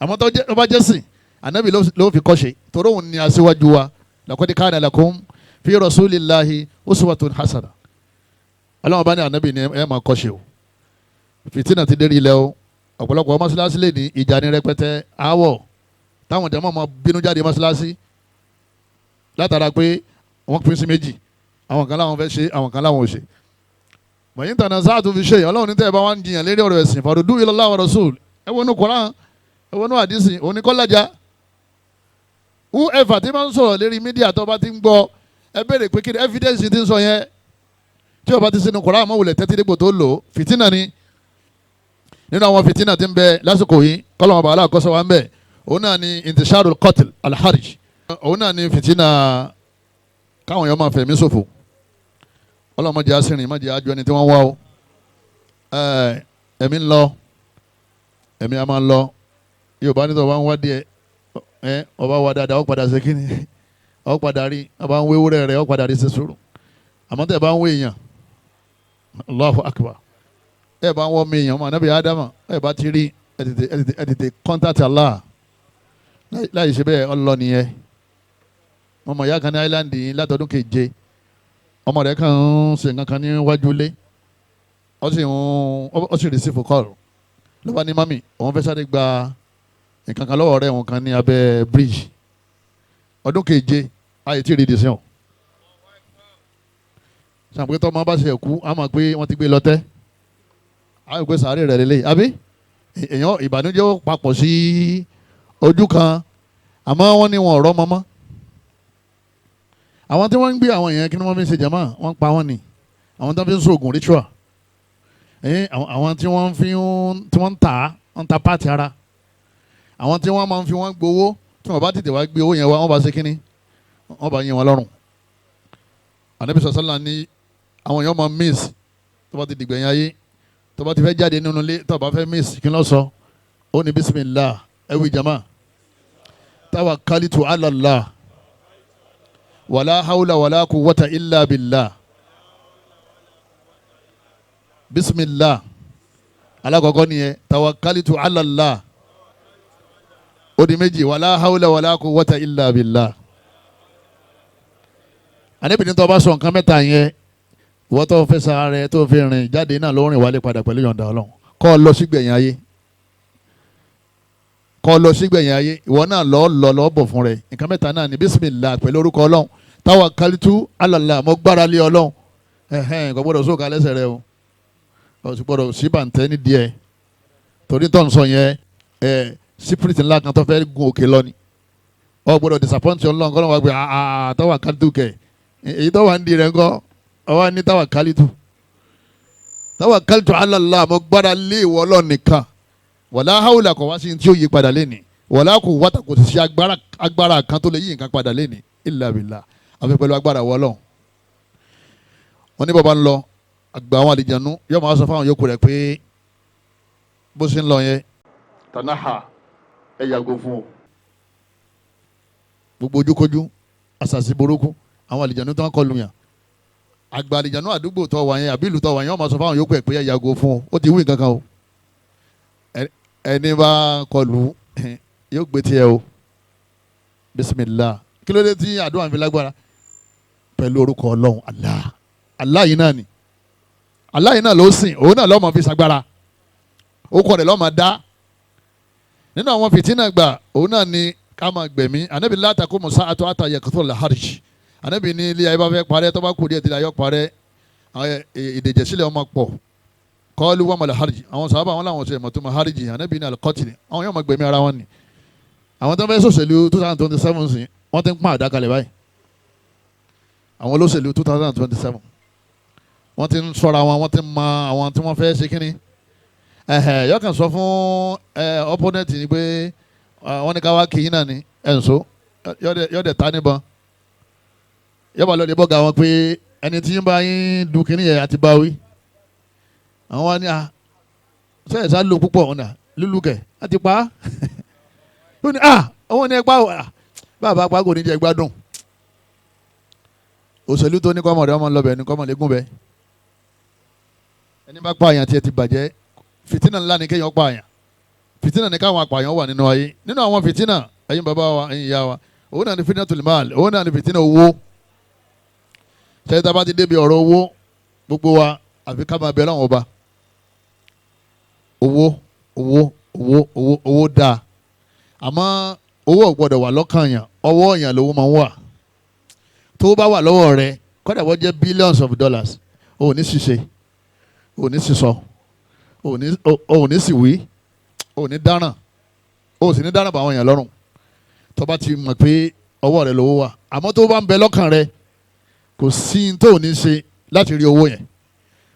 Àmọ́ tó bá jẹ́ sìn ànábì ló fi kọ́ ṣe, torí òun ni aṣíwájú wa. Laqad kana lakum fi rasulillahi uswatun hasana. Ọlọ́run bá ní ànábì ni ẹ máa kọ́ ṣe o. Fìtínà ti dérí ilẹ̀ o. Ọ̀pọ̀lọpọ̀ mọ́ṣáláṣí lè ní ìjà ní rẹpẹtẹ, aáwọ̀ táwọn jàmá máa bínú jáde mọ́ṣáláṣí látara pé wọ́n pín sí méjì, àwọn kan láwọn fẹ́ ṣe, àwọn kan láwọn ò ṣe. Wọ̀nyí tànà sáà tó fi ṣe, Ọlọ́run ní tẹ́ ẹ bá wá ń jiyàn lérí ọ̀rọ̀ ẹ̀sìn, farudú ilallah wa rasul. Ẹ wọnú Koran, ẹ wọnú àdìsí, òní kọ́lájà. Whoever tí máa ń sọ̀rọ̀ lérí mídíà tó bá ti ń gbọ́, ẹ béèrè pé kí ni evidence ti ń sọ yẹn. Tí o bá ti sinú Koran, mọ̀ wulẹ̀ tẹ́tí dípò tó lò, fìtínà ni. Nínú àwọn fìtínà tí ń bẹ lásìkò yìí, kọ́lọ́mọ bàálà àkọ́sọ wa ń bẹ, òun náà ni intisharul qatl alharij. Òun náà ni fìtínà káwọn èèyàn máa fẹ̀mí ṣòfò. Ọlọ́mọdé asìnrìn má jẹ́ àjọ ẹni tí wọ́n wá o. Ẹ̀mí ń lọ, ẹ̀mí a máa ń lọ. Yorùbá ní tó bá ń wá díẹ̀, ọba wá dáadáa, ó padà ṣe kíni, ó padà rí. Ọba ń wéwúrẹ́ rẹ̀, ó padà rí, ṣe sùúrù. Àmọ́ tẹ̀ bá ń wé èèyàn, Allahu akbar, ẹ bá ń wọ́ mi èèyàn ọmọ anábì Ádámà, ẹ bá ti rí, ẹ tètè contact Allah. Láì ṣe bẹ́ẹ̀, ọlọ nìyẹn. Ọmọ ìyá kan ní island yìí látọdún keje, ọmọ rẹ̀ kàn ń ṣe nǹkan kan níwájú ilé, ó sì ń ó sì receive call. Ló bá ní mami, òun fẹ́ sáré gba nǹkan kan lọ́wọ́ ọ̀rẹ́ òun kan ní abẹ́ bridge. Ọdún keje ayé tí ì rí dìísẹ́ o. Sàpé tọ́mọ bá ṣe kú, á mọ̀ pé wọ́n ti gbé lọ tẹ́, á yóò pé sàárè rẹ̀ lélẹ̀, àbí èèyàn ìbànújẹ́ ó papọ̀ sí ojú kan. Àmọ́ wọ́n ní wọn ọ̀rọ̀ mọ́mọ́. Àwọn tí wọ́n ń gbé àwọn èèyàn, kí ni wọ́n fi ń ṣe jàmá? Wọ́n ń pa wọ́n ni. Àwọn tí wọ́n fi ń ṣoògùn ritual, àwọn tí wọ́n fi ń tí wọ́n ń tà á, wọ́n ń ta part ara, àwọn tí wọ́n máa ń fi wọ́n gbowó, tí wọ́n bá tètè wá gbé owó yẹn wá, wọ́n bá ṣe kínní, wọ́n bá yín wọn lọ́rùn. Ànábì sọ́sọ́lá ní àwọn èèyàn máa miss tó bá ti dìgbẹ̀yìn ayé. Tó bá ti fẹ́ jáde nínú ilé, tó bá fẹ́ miss, kí ló sọ? Ó ní bismillah. Ẹ wí jama, tawakalitu ala Allah, wàlá hawla wàlá quwwata illa billah. Bismillah alakọkọ nìyẹn, tawakalitu ala Allah ó di méjì, wàlá hawla wàlá quwwata illa billah. Ànábì ní tó bá sọ nǹkan mẹ́ta yẹn, ìwọ́n tó fẹ́ sara rẹ tó fi rìn jáde náà ló rìn wálé padà pẹ̀lú yọ̀ǹda Ọlọ́run. Kọ́ ọ lọ sígbẹ̀yìn ayé, kọ́ ọ lọ sígbẹ̀yìn ayé, ìwọ náà lọ́ọ́ lọ lọ́ọ́ bọ̀ fún rẹ. Nǹkan mẹ́ta náà ní bismillah pẹ̀lú orúkọ Ọlọ́run, tawakalitu ala Allah, mo gbára lé Ọlọ́run. Ẹ̀hẹ́n, kò gbọ́dọ̀ sóòkà lẹ́sẹ̀ rẹ o, kò sì gbọ́dọ̀ sí bàǹtẹ́ ní díẹ̀, torí tó ń sọ yẹn, ẹ̀ spirit ńlá kan tó fẹ́ gun òkè lọ ni. Ọ gbọ́dọ̀ disappoint Ọlọ́run, kọ́ ló wá gbé tawakalitu kẹ̀. Èyí tó wà ń di rẹ̀ ńkọ́? Ọwọ́ ní tawakalitu ala Allah, mo gbára lé ìwọ Ọlọ́run nìkan. Wàlá hawla, kò wá sí tí ó yí padà lẹ́ni, wàlá quwwata, kò sì sí agbára kan tó lè yí nǹkan padà lẹ́ni, illa billah, àfi pẹ̀lú agbára wọ Ọlọ́run. Wọ́n ní bàbá ń lọ, àgbà àwọn àlìjànú yóò máa sọ fáwọn yòókù rẹ̀ pé bó ṣe ń lọ yẹn, tanaha, ẹ yàgò fún o. Gbogbo ojúkojú, àṣàṣì burúkú, àwọn àlìjànú tó ń kọlu yàn, àgbà àlìjànú àdúgbò tó wà yẹn àbí ìlú tó wà yẹn, wọ́n máa sọ fáwọn yòókù ẹ̀ pé ẹ yàgò fún o, ó ti wí nǹkan kan o. Ẹni bá kọlu yóò gbé tiẹ̀ o. Bismillah. Kí ló dé tí àdúrà ń fi lágbára? Pẹ̀lú orúkọ Ọlọ́run Allah. Allah yìí náà ni, Allah yìí náà ló sìn, òun náà lọ́mọ fi ṣagbára, orúkọ rẹ̀ lọ́mọ dá. Nínú àwọn fìtínà gbà, òun náà ni ká máa gbẹ̀mí. Anabi la taqumu sa'atu hatta yakthura al-harj. Anabi ní ilé ayé bá fẹ́ parẹ́, tó bá kú díẹ̀ tí ilé ayé parẹ́, ìdèjẹsílẹ̀ ọmọ pọ̀. Qalu wa mal harj? Àwọn sábà wọn làwọn sọ ìmọ̀tò harj. Anabi ní al-qatl, àwọn yóò máa gbẹ̀mí ara wọn ni. Àwọn tó ń fẹ́ sòṣèlú 2027 sí, wọ́n ti ń pọ́n àdá kalẹ̀ báyìí. Àwọn olóṣèlú 2027, wọ́n ti ń sọ̀rọ̀ àwọn, wọ́n ti ń mọ àwọn tí wọ́n fẹ́ ṣe kínní. Ẹ̀hẹ̀, yọkàn sọ fún opponent ni pé wọ́n ní ká wá kí yín náà ni ẹ̀ ń so yọ̀dẹ̀ ta níbọn, yọba lọ́ọ́ lè bọ́gà wọn pé ẹni tí ń bá yín du kínní yẹn àti báwí. Àwọn wa ní a sẹ́yìn sá lò púpọ̀ ọ̀nà lúlù kẹ̀ àti pa á. Ó ní a àwọn ní ẹ pa bàbá pa kò ní jẹ gbádùn. Òṣèlú tó ní kọ́mọ̀ rẹ̀ ọmọ lọ́bẹ̀ ní kọ́mọ̀ lẹ́gùn bẹ́ẹ̀. Ẹni bá pa àyàn tí ẹ ti bàjẹ́. Fìtínà ńlá ni kéèyàn pààyàn, fìtínà ni káwọn apààyàn wà nínú ayé. Nínú àwọn fìtínà, ẹ̀yin bàbá wa, ẹ̀yin ìyá wa, òun náà ni fìtínà tòlímàlì, òun náà ni fìtínà owó. Sẹ́yìn tá a bá ti débi ọ̀rọ̀ owó, gbogbo wa àfi ká máa bẹ Ọlọ́run ọba. Owó owó owó owó owó dáa, àmọ́ owó ò gbọ́dọ̀ wà lọ́kàn yàn, ọwọ́ yàn lówó máa ń wà. Tó bá wà lọ́wọ́ rẹ, kódà wọ́n jẹ́ billions of dollars, o ò ní ṣiṣẹ́, o ò ní sísọ, o ò ní síwí, o ò ní dáràn, o ò sì ní dáràn bá àwọn èèyàn lọ́rùn tó bá ti mọ̀ pé ọwọ́ rẹ lówó wà. Àmọ́ tó bá ń bẹ lọ́kàn rẹ, kò sí tó ò ní ṣe láti rí owó yẹn,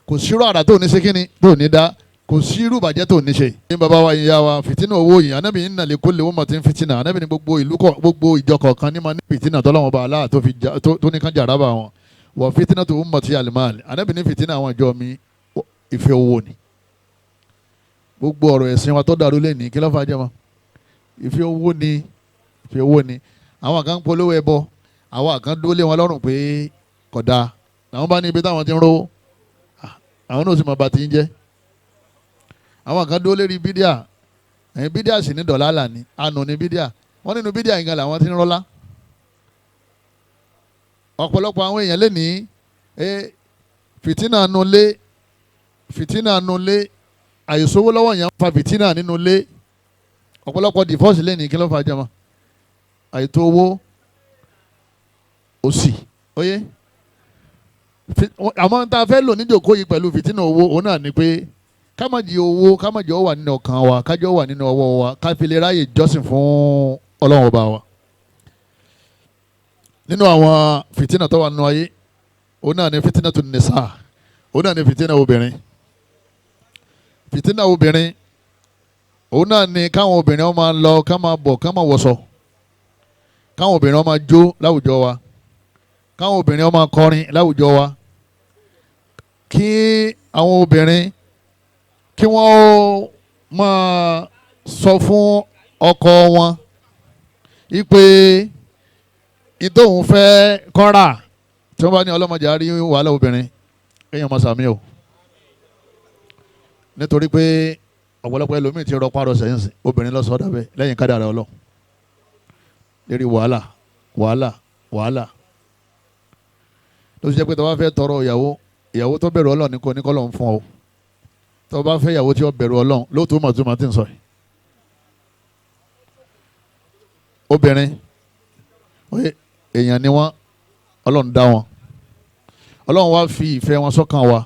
kò sírò àrà tó ò ní ṣe kíni tó ò ní dá, kò sí irú ìbàjẹ́ tó ní ṣe. Ní bàbá wa ìyá wa, fìtínà owó yìí, anábì ní nàlẹ́ kó lè wọ́n mọ̀ tí ń fìtínà. Anábì ní gbogbo ìlú kọ, gbogbo ìjọ kọ̀ọ̀kan ní ma ní fìtínà tọ́lọ́wọ́n bá aláà tó ní kán jàrá bá wọn. Wọ fìtínà tó ń mọ̀ tí àlùmáàlì. Anábì ní fìtínà àwọn ìjọ mi ìfẹ́ owó ni. Gbogbo ọ̀rọ̀ ẹ̀sìn wa tó dàrú lé ní kí ló fà jẹ́ mọ́? Ìfẹ́ owó ni, ìfẹ́ owó ni. Àwọn kan polówó ẹbọ, àwọn kan dúró lé wọn lọ́rùn pé kódà làwọn bá ní ibi táwọn ti ń rówó, àwọn náà sì mọ̀ bá ti ń jẹ́. Àwọn kan dúró lérí bídíà, ẹ̀yin bídíà sì ní dọ̀là là ní àánú ní bídíà, wọ́n nínú bídíà yìí gan làwọn ti ń rọ́lá. Ọ̀pọ̀lọpọ̀ àwọn èèyàn lè ní fìtínà nulẹ̀, fìtínà nulẹ̀, àìsówó lọ́wọ́ yẹn ń fa fìtínà nínú ilé. Ọ̀pọ̀lọpọ̀ divorce lè ní kí ló fà jẹ́ mọ́? Àìtó owó, òṣì, óyé. Àmọ́ tá a fẹ́ lò níjòkó yìí pẹ̀lú fìtínà owó, òun náà ni pé ká má jẹ́ owó, ká má jẹ́ ó wà nínú ọkàn wa, ká jẹ́ ó wà nínú ọwọ́ wa, ká fi lè ráyè jọ́sìn fún Ọlọ́run ọba wa. Nínú àwọn fìtínà tó wà nínú ayé, òun náà ni fìtínà tó nìsa, òun náà ni fìtínà obìnrin. Fìtínà obìnrin, òun náà ni káwọn obìnrin ó máa lọ, ká máa bọ̀, ká máa wọṣọ, káwọn obìnrin ó máa jó láwùjọ wa, káwọn obìnrin ó máa kọrin láwùjọ wa, kí àwọn obìnrin kí wọ́n máa sọ fún ọkọ wọn wípé ìtòhún fẹ́ kọ́ra. Tí wọ́n bá ní ọlọ́mọdé á rí wàhálà obìnrin, kéèyàn máa sàmì o, nítorí pé ọ̀pọ̀lọpọ̀ ẹlòmíì ti rọpa rọsẹ̀ ń sìn, obìnrin ló sọ ọ́ dàbẹ́ lẹ́yìn kádàrá Ọlọ́run lérí wàhálà wàhálà wàhálà. Ló ṣe jẹ́ pé tó bá fẹ́ tọrọ ìyàwó, ìyàwó tó bẹ̀rù Ọlọ́run ní kò ní kọ́ lọ́n fún ọ. Tó bá fẹ́ ìyàwó tí ó bẹ̀rù Ọlọ́run lóòótọ́ mọ̀ tó máa ti ń sọ yìí. Obìnrin èèyàn ni wọ́n, Ọlọ́run dá wọn, Ọlọ́run wá fi ìfẹ́ wọn sọ́kàn wa.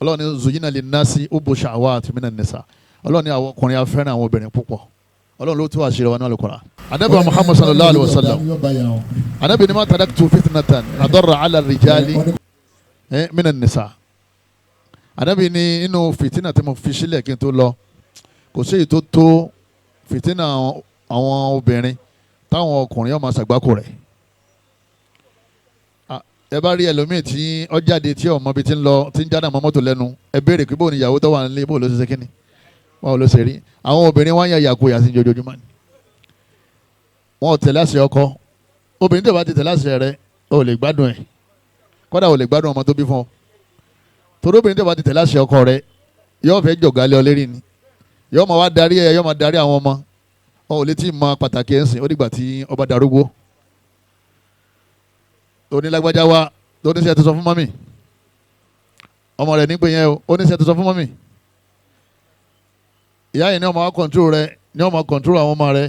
Ọlọ́run ní zuyina lè ná sí ubu shahawati minan nisa. Ọlọ́run ní àwọn ọkùnrin afẹ́ràn àwọn obìnrin púpọ̀. Ọlọ́run ló tú àṣírí wa náà lókọ̀ọ́ra. Anabi Muhammad sallallahu alayhi wa sallam, anabi ni ma taraktu fitnatan adarra ala rijali minan nisa. Anabi ní inú fìtínà tí mo fi sílẹ̀ kí n tó lọ, kò sí èyí tó tó fìtínà àwọn obìnrin táwọn ọkùnrin yóò máa ṣàgbákò rẹ̀. Ẹ bá rí ẹlòmíì tí ó jáde tí ọmọ bíi ti ń lọ, tí ń jáde àmọ́ mọ́tò lẹ́nu, ẹ béèrè pé bóun ni ìyàwó tó wà nílé, bóun ló ṣe ṣe kíni, báwo ló ṣe rí. Àwọn obìnrin wọn yà yàgò yà sí jojoojúmọ́ ni wọn ò tẹ̀lé àṣẹ ọkọ. Obìnrin tó bá ti tẹ̀lé àṣẹ rẹ̀, ò lè gbádùn ẹ̀, kódà ò lè gbádùn ọmọ tó bí fún ọ. Torí obìnrin tó bá ti tẹ̀lé àṣẹ ọkọ rẹ̀, yóò fẹ́ jọ̀gá lé ọ lérí ni, yóò máa wá darí ẹ, yóò máa darí àwọn ọmọ. Ọ ò lè tí ì mọ pàtàkì ẹ̀ ń sìn, ó dìgbà tí ọba darúgbó. Onílágbájá wa tó ní sẹ́ ti sọ fún mọ́mì, ọmọ rẹ̀ nígbè yẹn o, ó ní sẹ́ ti sọ fún mọ́mì. Ìyá yìí ní ọmọ wa kọ̀ǹtúrò rẹ, ní ọmọ kọ̀ǹtúrò àwọn ọmọ rẹ.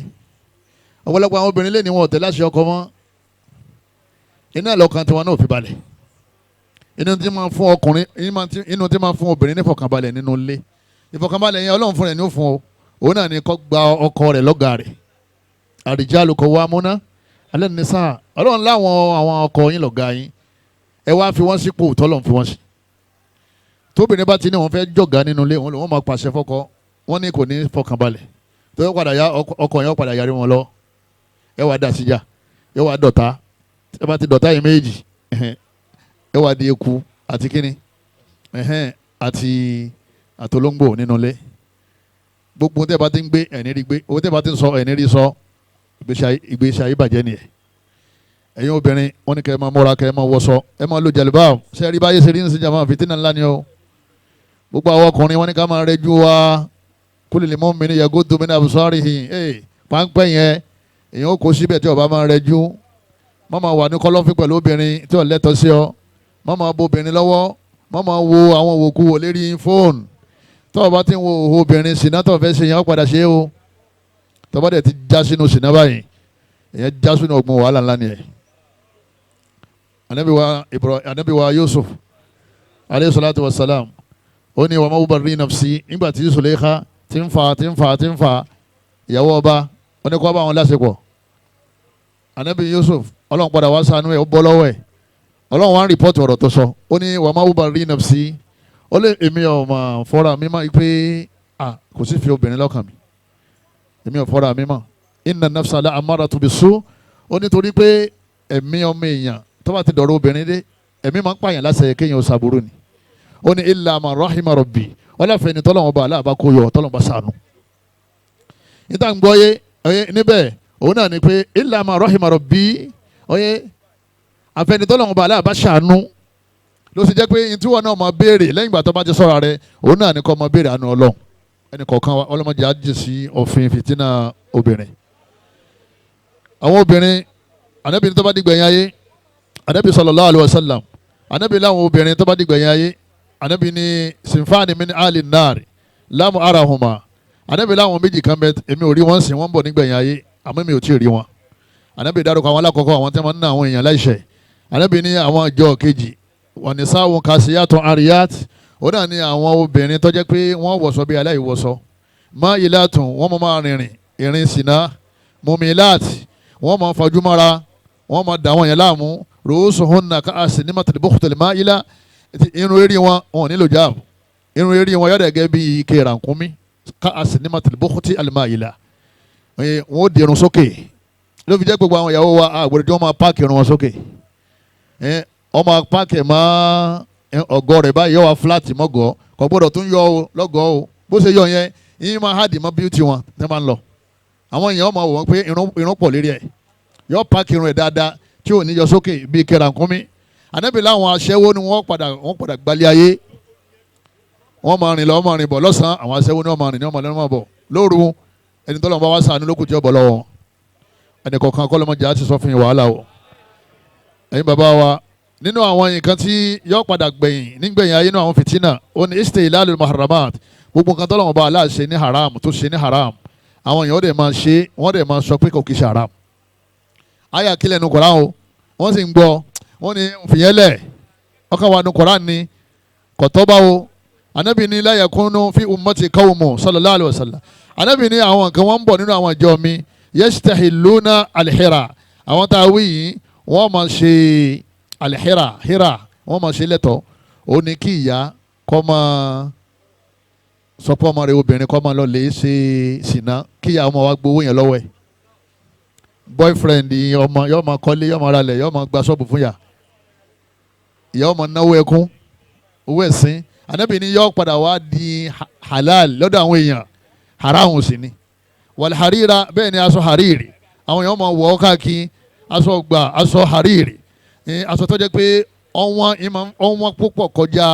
Ọ̀pọ̀lọpọ̀ àwọn obìnrin lè ní wọn ò tẹ̀lé àṣẹ ọkọ mọ́, iná ìlọ́kàn tiwọn náà ò fi balẹ̀. Inú tí máa fún ọkùnrin, inú tí máa fún obìnrin ní ìfọ̀kànbalẹ̀ nínú ilé. Ìfọ̀kànbalẹ̀ yẹn Ọlọ́run fún rẹ̀ ní ó fún o, òun náà ni kó gba ọkọ rẹ̀ lọ́gàá rẹ̀. Àrìjálù qawwamuna ala nisa, Ọlọ́run láwọn àwọn ọkọ yín lọ́gàá yín, ẹ wá fi wọ́n sípò tọ́lọ́run fi wọ́n sí. Tóbìnrin bá ti ní wọn fẹ́ jọ̀gá nínú ilé, wọn lòun máa pàṣẹ fọ́kọ, wọn ní kò ní fọkànbalẹ̀. Tó yẹ padà ya ọkọ yẹn padà yarí wọn lọ, ẹ wá dà síjà, ẹ wá dọ̀tá. Ẹ bá ti dọ̀tá yìí méjì, ẹ wá di eku àti kíni àti àtolóńgbò nínú ilé. Gbogbo tẹ́ bá ti ń gbé ẹ̀ní rí gbé, owó tẹ́ bá ti ń sọ ẹ̀ní rí sọ, ìgbésí ayé bàjẹ́ nìyẹn. Ẹ̀yin obìnrin wọ́n ní kẹ́ ẹ máa múra, kẹ́ ẹ máa wọṣọ, ẹ máa lo jàlùbáà. Ṣé ẹ rí báyé ṣe rí ní sinjàmá? Fìtínà ńlá ni o. Gbogbo àwọn ọkùnrin wọn ní ká máa rẹjú wa. Kulil mu'mini yaghuddu min absarihi. Páńpẹ́ yẹn èèyàn ó kó síbẹ̀ tí ó bá máa rẹjú. Má máa wà ní kọ́lọ́fín pẹ̀lú obìnrin tí ò lẹ́tọ̀ọ́ sí ọ. Má máa bo obìnrin lọ́wọ́. Má máa wo àwọn òwòkuwò lérí fóònù. Tó o bá ti ń wo òhò obìnrin, sìnà tó o fẹ́ ṣe yẹn ó padà ṣe é o. Tó o bá dẹ̀ ti já sínú sìnà báyìí, èèyàn já sínú ọgbọ́n wàhálà ńlá nìyẹn. Anabi wa Ibrahim, anabi wa Yusuf aleyhi salatu wa salam, ó ní wa ma ubarri nafsi. Nígbà tí Suleikha ti ń fa ti ń fa ti ń fa ìyàwó ọba, ó ní kó bá wọn láṣepọ̀. Anabi Yusuf, Ọlọ́run padà wá ṣàánú ẹ̀, ó bọ́ lọ́wọ́ ẹ̀. Ọlọ́run wá ń rìpọ́tù ọ̀rọ̀ tó sọ. Ó ní wa ma ubarri nafsi, ó lé èmi ò mọ̀ fọ́ra mi mọ́ pé kò sí fi obìnrin lọ́kàn mi, èmi ò fọ́ra mi mọ́. Inna nafsa la amaratu bisu. Ó nítorí pé ẹ̀mí ọmọ èèyàn tó bá ti dọ̀rọ̀ obìnrin dé, ẹ̀mí máa ń pààyàn láṣẹ kéèyàn ó ṣàbúrò ni. Ó ní illa man rahima rabbi, ọlọ́fẹ́ ni tọ́lọ́wọ́n bá aláàbá kó yọ, tọ́lọ́wọ́n bá sànù. Níta ń gbọ́ yé níbẹ̀, òun náà ni pé illa man rahima rabbi, ọyẹ àfẹ́ni tọ́lọ́wọ́n bá aláàbá sànù. Ló sì jẹ́ pé ntí wọn náà máa béèrè lẹ́yìn ìgbà tó bá ti sọ̀rọ̀ rẹ, òun náà ni kó máa béèrè àánú Ọlọ́run. Ẹnì kọ̀ọ̀kan wa, ọlọ́mọdé á jì sí òfin fìtínà obìnrin. Àwọn obìnrin, Ànábì ní tó bá dìgbẹ̀yìn ayé, Ànábì sallallahu alaihi wasallam, Ànábì láwọn obìnrin tó bá dìgbẹ̀yìn ayé, Ànábì ní sinfani min ali nari lamu arahuma. Ànábì láwọn méjì kan bẹ, èmi ò rí wọn sìn, wọn bọ̀ nígbẹ̀yìn ayé, àmọ́ mi ò tí ì rí wọn. Ànábì dárúkọ àwọn alákọ̀ọ́kọ́, àwọn tí wọ́n ń ná àwọn èèyàn láìṣẹ̀. Ànábì ní àwọn ìjọ kejì, wọ́n ní sáwọn kasiyatun ariyat, ó náà ní àwọn obìnrin tó jẹ́ pé wọ́n wọ̀ṣọ bí aláìwọ̀ṣọ, má ilatun, wọ́n mọ̀ máa rìnrìn ìrìn sìnà, mumilat, wọ́n máa fajúmọ́ra, wọ́n máa dà wọ́n yẹn láàmú, ruusuhunna ka'asnimatil bukhtil ma'ila. Irun eré wọn, wọn ò nílò jáàbù, irun eré wọn yọ̀dẹ̀ gẹ́gẹ́ bí ike rànkúnmí, ka'asnimatil bukhtil ma'ila. Wọn ó dirun sókè. Ló fi jẹ́ gbogbo àwọn ìyàwó wa àgbèrè tí wọ́n máa páàkì irun wọn sókè, wọ́n máa páàkì mọ́ ọgọ́ rẹ̀ báyìí, yọ wá fúláàtì mọ́gọ́, kò gbọ́dọ̀ tún yọ o lọ́gọ́ o. Bó ṣe yọ yẹn, yín máa hádìí mọ́ bíútì wọn tẹ́ máa ń lọ. Àwọn èèyàn máa wò wọ́n pé irun pọ̀ lérí ẹ̀. Yọ páàkì irun ẹ̀ dáadáa tí ò ní yọ sókè bíi kẹrànkúnmí. Ànábì láwọn aṣẹ́wó ni wọ́n padà gbalẹ̀ ayé. Wọ́n máa rìn lọ, wọ́n máa rìn bọ̀ lọ́sàn-án. Àwọn aṣẹ́wó ni wọ́n máa rìn ní wọ́n máa lọ́nà bọ̀ lóru. Ẹni tọ́lọ́mọba wá ṣàánú lókùn tí ó bọ̀ lọ́wọ́ ẹnì kọ̀ọ̀kan. Kọ́lọ́mọjà á ti sọ fún yín wàhálà o. Ẹ̀yin bàbá wa, nínú àwọn nǹkan tí yọ padà gbẹ̀yìn nígbẹ̀yìn ayé nínú àwọn fìtínà, ó ní istilalul muharramat. Gbogbo nǹkan tọ́lọ́mọba bá aláà ṣe ní haram, tó ṣe ní haram, àwọn èèyàn dẹ̀ máa ṣe, wọ́n dẹ̀ máa sọ pé kò kì í ṣe haram. Àyà kílẹ̀ nu Kùránì o, wọ́n sì ń gbọ́, wọ́n ní fìyẹn lẹ̀, ọkàn wa nu Kùránì ni kọ̀tọ́ báwo. Anabi ní la yakunu fi ummati qawmu, sallallahu alayhi wa sallam. Anabi ní àwọn nǹkan wọ́n ń bọ̀ nínú àwọn ìjọ mi, yastahilluna alhira. Àwọn tá a wí yìí, wọ́n máa ṣe alhira, hira, wọ́n máa ṣe lẹ́tọ̀. Ó ní kí ìyá kọ́ máa sọ pé ọmọ rẹ̀ obìnrin kọ́ máa lọ lè ṣe sìnà, kí ìyá ọmọ wa gbowó yẹn lọ́wọ́ ẹ̀. Boyfriend ọmọ yóò máa kọ́lé, yóò máa ralẹ̀, yóò máa gba ṣọ́ọ̀bù fún yà, ìyá ọmọ náwó ẹkún owó ẹ̀sìn. Anabi ni yóò padà wá di halal lọ́dọ̀ àwọn èèyàn, haram sì ni. Wal harira, bẹ́ẹ̀ ni aṣọ hariri, àwọn èèyàn máa wọ̀ ọ́ káàkiri, aṣọ gbà, aṣọ hariri, aṣọ tó jẹ́ pé ọ̀wọ́n ọ̀wọ́n púpọ̀ kọjá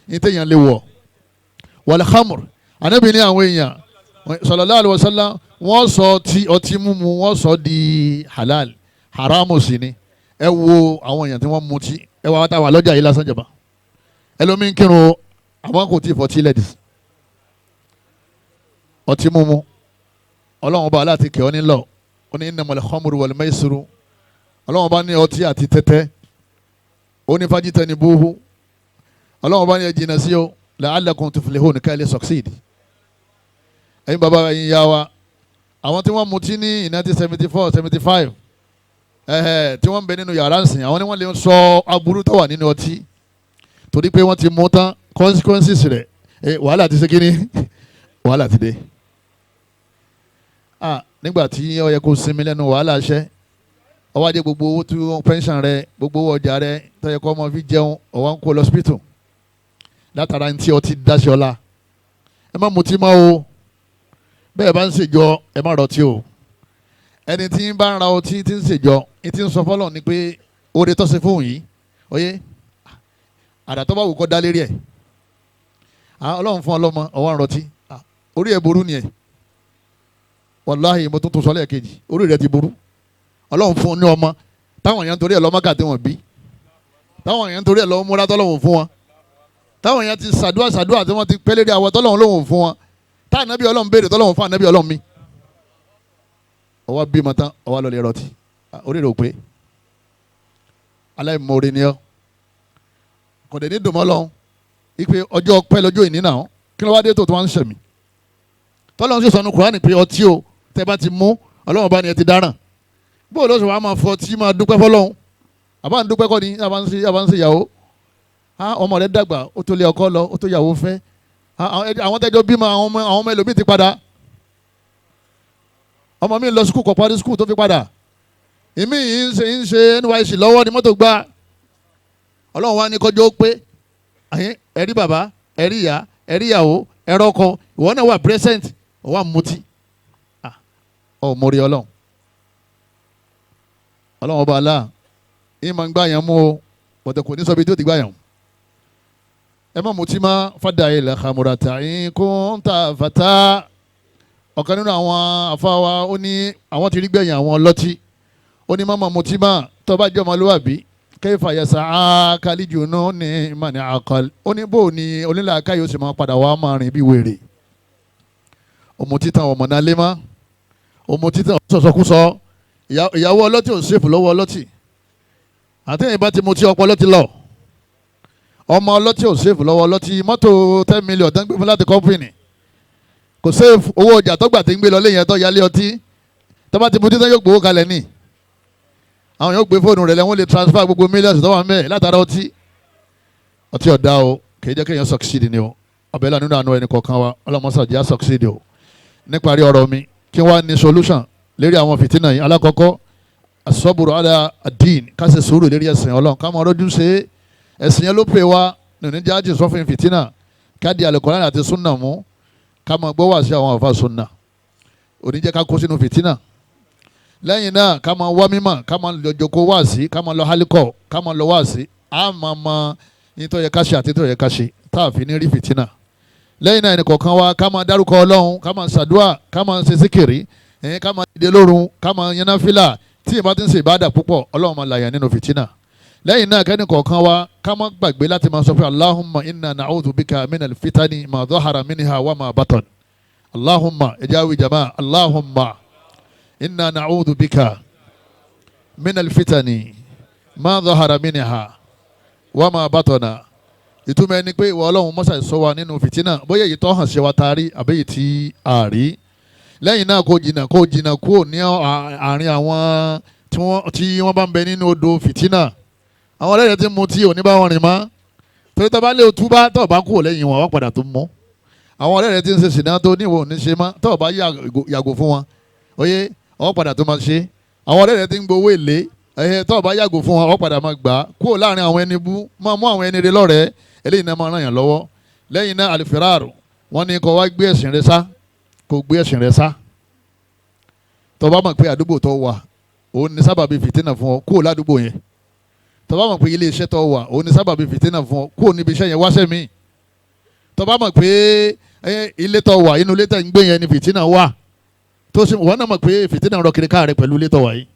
ní téèyàn lè wọ̀. Wal khamr, anabi ní àwọn èèyàn, sallallahu alaihi wasallam, wọ́n sọ ti ọtí mímu, wọ́n sọ di halal, haramu sì ni. Ẹ wo àwọn èèyàn tí wọ́n mutí, ẹ wá wá lọ́jà yìí lásán jọba, ẹlòmíín kírun, àwọn kò tí ì fọtí lẹ́dí ọtí mímu. Ọlọ́run bá aláàtí kẹ́ ọ nílọ, ó ní innamal khamru wal maisiru. Ọlọ́run bá ní ọtí àti tẹ́tẹ́, ó ní fajtanibuhu. Ọlọ́run bá ní ẹ jìnnà sí o, la'allakum tuflihun, ká ẹ lè succeed. Ẹ̀yin bàbá, ẹ̀yin yá wa, àwọn tí wọ́n mutí ní 1974, 75, tí wọ́n ń bẹ nínú yàrá ǹsìn, àwọn ni wọ́n lè sọ aburú tó wà nínú ọtí, torí pé wọ́n ti mú tán, consequences rẹ̀, wàhálà ti ṣe kíní, wàhálà ti dé. Ah, nígbà tí ó yẹ kó sinmi lẹ́nu wàhálà ṣẹ́, ó wá dé, gbogbo owó tí wọ́n pension rẹ, gbogbo owó ọjà rẹ tó yẹ kó ọmọ fi jẹun, ó wá ń kó lọ hospital látara ní tí ọtí dáṣọ la. Ẹ má mutí mọ́ o. Bẹ́ẹ̀ bá ń ṣèjọ, ẹ má rọtí o. Ẹni tí ń bá ń ra ọtí tí ń ṣèjọ, ní tí ń sọ fọlọ́ ni pé oore tó ṣe fóun yìí, oyè àdàtọ́ bá wù kọ́ dá lérí ẹ̀. Ọlọ́run fún ọlọ́mọ ọwọ́ àrọ̀tí orí ẹ̀ burú nìyẹn. Wàláhì mo tún tún sọ lẹ́ẹ̀kejì, orí rẹ̀ ti burú. Ọlọ́run fún ní ọmọ táwọn èèyàn torí ẹ̀ lọ́mọ kàtí wọn bí, táwọn èèyàn torí ẹ̀ lọ́mọ múra tọ́lọ́run fún wọn, táwọn èèyàn ti sàdúà sàdúà tí wọ́n ti pẹ́ lérí àwọ̀ tọ́lọ́run lóhùn fún wọn, táwọn ànábì Ọlọ́run béèrè tọ́lọ́run fún ànábì Ọlọ́run mi. Ọwọ́ bímọ tán ọwọ́ lọ lè rọtí, orí rẹ̀ ò pé. Aláìmoore ni ọ́, kò dé ní dùnmọ́ lọ́hùn ipe ọjọ́ pẹ́ lọ́jọ́ ìní náà kí ló wá dé tó tó wá ń sẹ̀mí. Tọ́lọ́run sì sọnù Kùránì pé ọtí o tẹ́ bá ti mú Ọlọ́run bá ní ẹ ti dáràn. Bó ló sọ wàá máa fọ tí máa dúpẹ́ fọlọ́hún, àbá ń dúpẹ́ kọ́ ni àbá ń ṣe ìyàwó. Ọmọ rẹ dàgbà ó tó lé ọkọ lọ ó tó yàwó fẹ́, àwọn tẹ́jọ́ bímọ àwọn ọmọ ẹlòmíì ti padà. Ọmọ mi lọ skul kò parí skul tó fi padà, ìmí yìí ń ṣe NYSC lọ́wọ́ ni mọ́tò gbá. Ọlọ́run wa ní kọjọ́ ó pé ẹ̀rí bàbá ẹ̀rí ìyá ẹ̀rí ìyàwó ẹ̀rọ ọkọ, ìwọ náà wà present ọwọ́ àmutí ọ̀ mórí Ọlọ́run. Ọlọ́run ọba àlá yìí máa ń gbá yẹn mú o, bọ̀dẹ̀ kò ní sọ ibi tí ó ti gbá yẹn. Ẹ má mutí má fàdà ilẹ̀ khamurata in kunta fata. Ọ̀kan nínú àwọn afáwa ó ní àwọn ti rí gbẹ̀yìn àwọn ọlọ́tí, ó ní má má mutí má tó bá jẹ́ ọmọlúwàbí kayfa yas'a kalijununi man aqal. Ó ní bó ni onílàákà yóò sì máa padà wá máa rìn bí wèrè. Ọmọ títàn ọmọ náà lé má, ọmọ títàn sọ̀sọ̀kúsọ, ìyàwó ọlọ́tí ò sèfù lọ́wọ́ ọlọ́tí, àtẹ̀yìn bá ti mutí ọpọlọ ti lọ. Ọmọ ọlọ́tí ò sèfù lọ́wọ́ ọlọ́tí, mọ́tò 10 million tó ń gbé fún láti kọ́mpìnì kò sèfù, owó ọjà tó gbà tí ń gbé lọ léyìn ẹ̀tọ́ yálé ọtí tó bá ti mutí tán yóò gbowó kalẹ̀ ní. Àwọn yóò gbé fóònù rẹ̀ lẹ́wọ́n lè transfer gbogbo mílíọ̀nù tó wà mẹ́ẹ̀ látara ọtí. Ọtí ọ̀dá o, kì í jẹ́ kéèyàn succeed ni o. Ọbẹ̀ lánàá nínú àánú ẹnì kọ̀ọ̀kan wa, ọlọ́mọṣàjì á succeed o. Níparí ọ̀rọ̀ mi, kí wọ́n á ní solution lérí àwọn fìtínà yìí. Alákọ̀ọ́kọ́, asọ́bùrù ala adin, ká ṣe sùúrù lérí ẹ̀sìn Ọlọ́run, ká máa rọ́jú ṣe ẹ̀sìn yẹn ló pè wá nínú jáde sọ́fin fìtínà, ká di Al-Qur'an àti sunna mú, ká máa gbọ́ wá sí àwọn àfa sunna, oníjẹ́ ká kó sínú fìtínà. Lẹ́yìn náà ká máa wá mímọ̀, ká máa lọ jókòó wá sí, ká máa lọ hálíkọ̀, ká máa lọ wá sí, á máa mọ ní tó yẹ ká ṣe àti tó yẹ ká ṣe tá a fi ní rí fìtínà. Lẹ́yìn náà ẹnìkọ̀ọ̀kan wa ká máa dárúkọ Ọlọ́run, ká máa ṣàdúà, ká máa ṣe síkìrì, ká máa dìde lórun, ká máa yan náfìlà. Tí ìbá ti ń ṣe ìbádà púpọ̀, Ọlọ́run máa làyàn nínú fìtínà. Lẹ́yìn náà kẹ́ni kọ̀ọ̀kan wa ká má gbàgbé láti máa sọ pé Allahumma inna na'udhu bika minal fitani ma dhahara minha wa ma batan. Allahumma ẹ̀jáwé jama, Allahumma inna na'udhu bika minal fitani ma dhahara minha wa ma batana. Ìtumọ̀ ẹni pé ìwọ Ọlọ́run mọ́sà sọ wa nínú fìtínà, bóyá èyí tó hàn sí wa taari àbí èyí tí a rí. Lẹ́yìn náà kó jìnnà kúrò ní àárín àwọn tí wọ́n bá ń bẹ nínú odò fìtínà. Àwọn ọlẹ́yìn tí mu tí òní bá wọn rìn mọ́, torí tó bá lé otú bá tó bá kúrò lẹ́yìn wọn wọ́n padà tó mọ́. Àwọn ọlẹ́yìn tí ń ṣe sìnà tó níwò ní ṣe mọ́, tó bá yàgò fún wọn oyé wọ́n padà tó máa ṣe. Àwọn ọlẹ́yìn tí ń gbowó èlé tó bá yàgò fún wọn wọ́n padà máa gbà kúrò láàrin àwọn ẹni bú, máa mú àwọn ẹni rẹ lọ́rẹ̀ẹ́, eléyìí náà máa ràn yàn lọ́wọ́. Lẹ́yìn náà alifiraru, wọ́n ní kó wá gbé ẹ̀sìn rẹ sá, kó gbé ẹ̀sìn rẹ sá. Tó bá mọ̀ pé àdúgbò tó wà òun ní sábàbí fìtínà fún ọ, kúrò ládùúgbò yẹn. Tó bá mọ̀ pé ilé iṣẹ́ tó wà òun ní sábàbí fìtínà fún ọ, kúrò níbi iṣẹ́ yẹn wáṣẹ́ mi. Tó bá mọ̀ pé ilé tó wà inú ilé tó ń gbé yẹn ni fìtínà wà, tó sì wọ́n náà mọ̀ pé fìtínà rọ kiri káàrẹ̀ pẹ̀lú ilé tó wà yìí.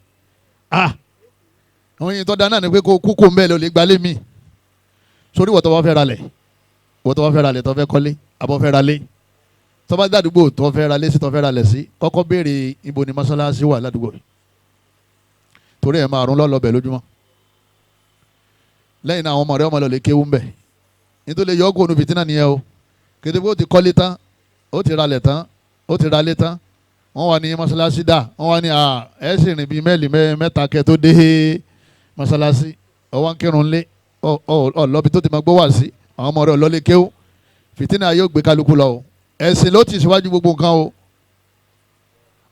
Àwọn yìí tó dáná ni pé kó kú kó ń bẹ́ẹ̀ lọ lè gbalé mi. Sórí wọ́n tó bá fẹ́ ralẹ̀, wọ́n tó bá fẹ́ ralẹ̀ tó fẹ́ kọ́lé àbọ̀ fẹ́ ralé, tó bá dàdúgbò tó fẹ́ ralé sí tó fẹ́ ralẹ̀ sí, kọ́kọ́ béèrè ibo ni mọ́sálásí wà ládùúgbò rẹ̀, torí ẹ̀ máa rún lọ́lọ́bẹ̀ lójúmọ́. Lẹ́yìn náà àwọn ọmọ rẹ̀ ọmọ lọ lè kéwú ń bẹ̀, nítorí yọ kó nu fìtínà nìyẹn o. Kété bó ti kọ́lé tán, ó ti ralẹ̀ tán, ó ti ralé tán, wọ́n wà ní mọ́sálásí dà, wọ́n wà ní ẹ̀ sì rìn bíi mẹ́ẹ̀lì mẹ́ta kẹ́ tó dé mọ́sálásí, ọwọ́ ń kírun lé ọlọ́bi tó ti máa gbọ́ wá sí, àwọn ọmọ rẹ̀ ọlọ́lé kéwú. Fìtínà yóò gbé kálukú lọ o. Ẹ̀sìn ló ti síwájú gbogbo nǹkan o.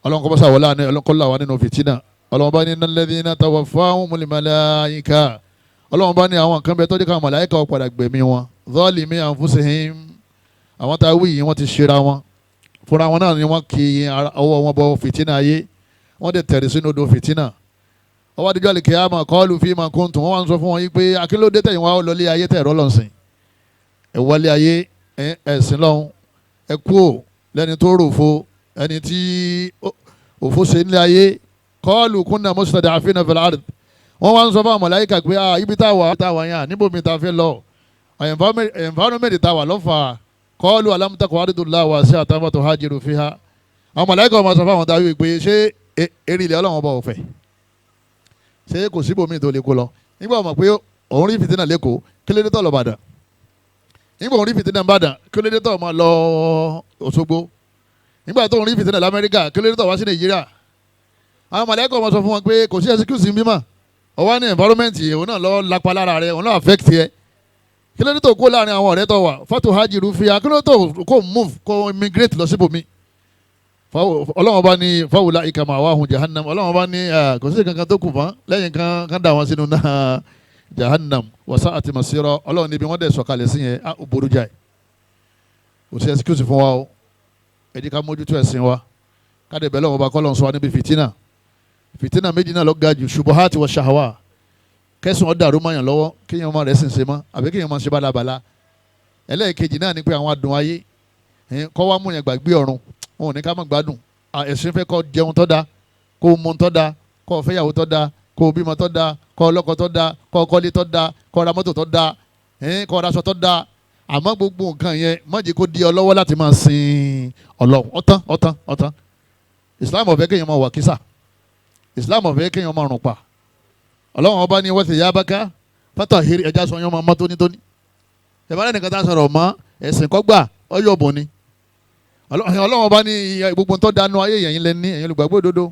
Ọlọ́run kọ́ bá sàwọ́lá ní ọlọ́run kọ́ là wá nínú fìtínà. Ọlọ́run bá ní alladhina tawaffahumul malaika. Ọlọ́run bá ní àwọn kan bẹ tọ́jú káwọn màláíkà ó padà gbẹ̀mí wọn. Zalimi anfusihim, àwọn tá a wí yìí wọ́n ti ṣera wọn fúnra wọn náà ni wọ́n kì í ọwọ́ wọn bọ fìtínà ayé, wọ́n dẹ̀ tẹ̀rì sínú odò fìtínà. Ọwọ́ adijọ́ àlìkèyàmà qalu fima kuntum, wọ́n wá ń sọ fún wọn yìí pé akílódé tẹ̀yìn wá lọlé ayé tẹ̀ rọ́lọ́sìn, ẹ̀ wọlé ayé Ẹ̀sìn lọ́hún, ẹ kú ò lẹ́ni tó rò fo, ẹni tí òfo ṣe nílé ayé. Qalu kunna mustad'afina fil ard. Wọ́n wá ń sọ fún àwọn màláíkà pé ibi tá a wà yẹn, níbo mi ta fẹ́ lọ, environment tá a wà lọ́fà. Qalu alam taku ardullahi wasi'atan fatuhajiru fiha. Àwọn màláíkà wọn sọ fún àwọn táwọn pé ṣé eré ilẹ̀ Ọlọ́run ọba ọ̀fẹ́, ṣé kò síbòmí tó lè kó lọ? Nígbà wọn mọ̀ pé òun rí fìtínà lẹ́kọ̀ọ́, kí ló dé tó lọ Ìbàdàn? Nígbà òun rí fìtínà Ìbàdàn, kí ló dé tó máa lọ Òṣogbo? Nígbà tó òun rí fìtínà l'Amẹ́ríkà, kí ló dé tó wá sí Nàìjíríà? Àwọn màláíkà wọn sọ fún wọn pé kò sí excuse mímọ́, ọwọ́ ní environment òun náà lọ lápá lára rẹ, òun náà affect yẹ. Kí ló dé tó kó láàrin àwọn ọ̀rẹ́ tó wà? Fatuhajiru fiha. Kí ló dé tó kó move, kó immigrate lọ síbòmí? Ọlọ́wọ́n bá ní fawulaika ma'wahum jahannam. Ọlọ́wọ́n bá ní kò sí kankan tó kù fún lẹ́yìn kan dà wọ́n sínú náà jahannam, wasa'at masira. Ọlọ́wọ́n níbi wọ́n dẹ̀ sọ̀kalẹ̀ sí yẹn, ó burú jáì. Kò sí excuse fún wa o. Ẹ jẹ́ ká mójútó ẹ̀sìn wa, ká dẹ̀ bẹ́ẹ̀ lọ́wọ́ bá kọ́ lọ́n sọ wa níbi fìtínà. Fìtínà méjì náà ló ga jù, ṣubuhati wa ṣahawa. Kẹsàn án dàrú mọ́yàn lọ́wọ́, kéèyàn máa rẹ̀ sìn ṣe mọ́, àbí kéèyàn máa ṣe bálabàla. Ẹlẹ́ẹ̀kejì náà ni pé àwọn adùn ayé kọ́ wá mú yẹn gbàgbé ọ̀run. Wọn ò ní ká má gbádùn. Ẹ̀sìn fẹ́ kó jẹun tó da, kó mu tó da, kó fẹ́yàwó tó da, kó bímọ tó da, kó lọ́kọ tó da, kó kọ́lé tó da, kó ra mọ́tò tó da, kó raṣọ tó da. Àmọ́ gbogbo nǹkan yẹn, má jẹ́ kó di ọ lọ́wọ́ láti máa sin Ọlọ́run. Ọ̀tán ọ̀tán ọ̀tán. Islam ò fẹ́ kéèyàn máa wà kísà. Islam ò fẹ́ kéèyàn máa rùn pa. Ọlọ́run ọba ní wọ́n ti yá báká fatahhir, ẹja sọ yẹn máa mọ́ tónítóní. Ìbára nìkan tá a sọ̀rọ̀ mọ́ ẹ̀sìn kọ́gbà ọyọ̀bùn ni. Ọlọ́run ọba ní gbogbo tó dánú ayé yẹn lẹ́ni, ẹ̀yin olùgbàgbọ́ òdodo,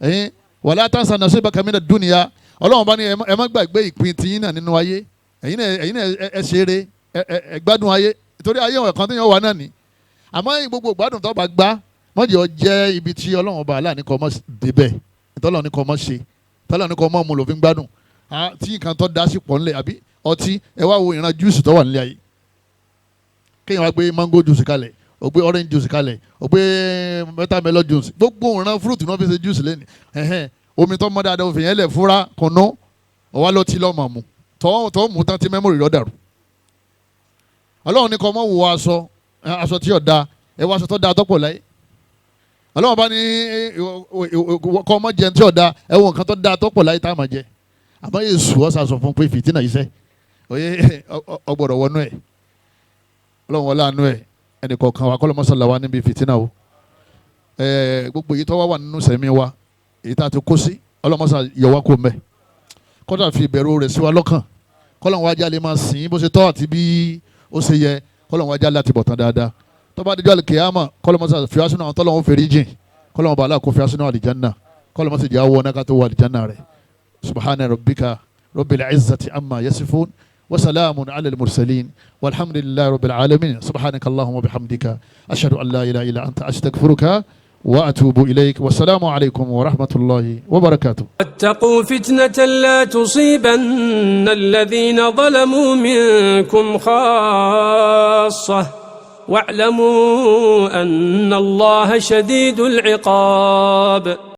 ẹ̀yin wala tansa nasibaka mina dunya. Ọlọ́run ọba ní ẹ má gbàgbé ìpín tiyín náà nínú ayé. Ẹ̀yin náà ẹ ṣeré, ẹ gbádùn ayé, torí ayé ọ̀kan tó yàn wà náà ni. Àmọ́ gbogbo gbádùn tó bá gbá mọ́jọ́ jẹ́ ibi tí Ọlọ́run ọba aláàní kọ́ mọ́ débẹ̀, tọ́lọ́ ní kọ́ mọ́ ṣe, tọ́lọ́ ní kọ́ mọ́ mu lòfin gbádùn tí nǹkan tó dá sí pọ̀ ńlẹ̀, àbí ọtí. Ẹ wá wo ìran juice tó wà nílẹ̀ ayé. Kéèyàn wá gbé mango juice kalẹ̀, ó gbé orange juice kalẹ̀, ó gbé watermelon juice, gbogbo ìran fruit náà fi ṣe juice lẹ́nu. Omi tó mọ́ dáadáa, òfin yẹn lẹ̀ fúra kùnú, ọ̀wá ló ti lọ́ọ́ mọ̀ mu tọ́ mú tán tí memory rẹ̀ dàrú. Ọlọ́run ní kọ́ mọ́ wo aṣọ tí ò da, ẹ wọ aṣọ tó da tọ́pọ̀ láyé. Ọlọ́run bá ní kọ́ ọmọ jẹun tí ò da, ẹ wọ nǹkan tó da tọ́pọ̀ láyé tá a máa jẹ. Àmọ́ Èṣù ọ̀sà sọ fún pé fìtínà yìí sẹ́ oyè ọgbọ̀dọ̀ wọnú ẹ̀. Ọlọ́run wọlé àánú ẹ̀, ẹnì kọ̀ọ̀kan wa kọ́lọ́ mọ́sálà wa níbi fìtínà o. Gbogbo èyí tó wá wà nínú sẹ̀mí wa, èyí tá a ti kó sí, ọlọ́mọsà yọ wá kó mẹ́, kọ́dà fi ìbẹ̀rù rẹ̀ sí wa lọ́kàn, kọ́lọ́n wájà lè máa sìn bó ṣe tọ́ àti bí ó ṣe yẹ, kọ́lọ́n wájà láti bọ̀ tán dáadáa. Tó bá dijọ́ àlùkìyámà, kọ́lọ́n mọ́sà fi wá sínú àwọn tọ́lọ́wọ́n fèrè jìn, kọ́lọ́n bá aláàkó fi wá sínú àlìjánná, kọ́lọ́n mọ́sà jẹ́ àwọ̀ náà ká tó wọ àlìjánná rẹ̀. Subhana rabbika rabbil izzati amma yasifun wa salamun ala al-mursalin walhamdulillahi rabbil alamin. Subhanaka allahumma bihamdika, ashhadu an la ilaha illa anta, astaghfiruka wa atubu ilayk. Wasalaamu alaykum wa rahmatulahi wa barakatuh. واتقوا فتنة لا تصيبن الذين ظلموا منكم خاصة واعلموا أن الله شديد العقاب.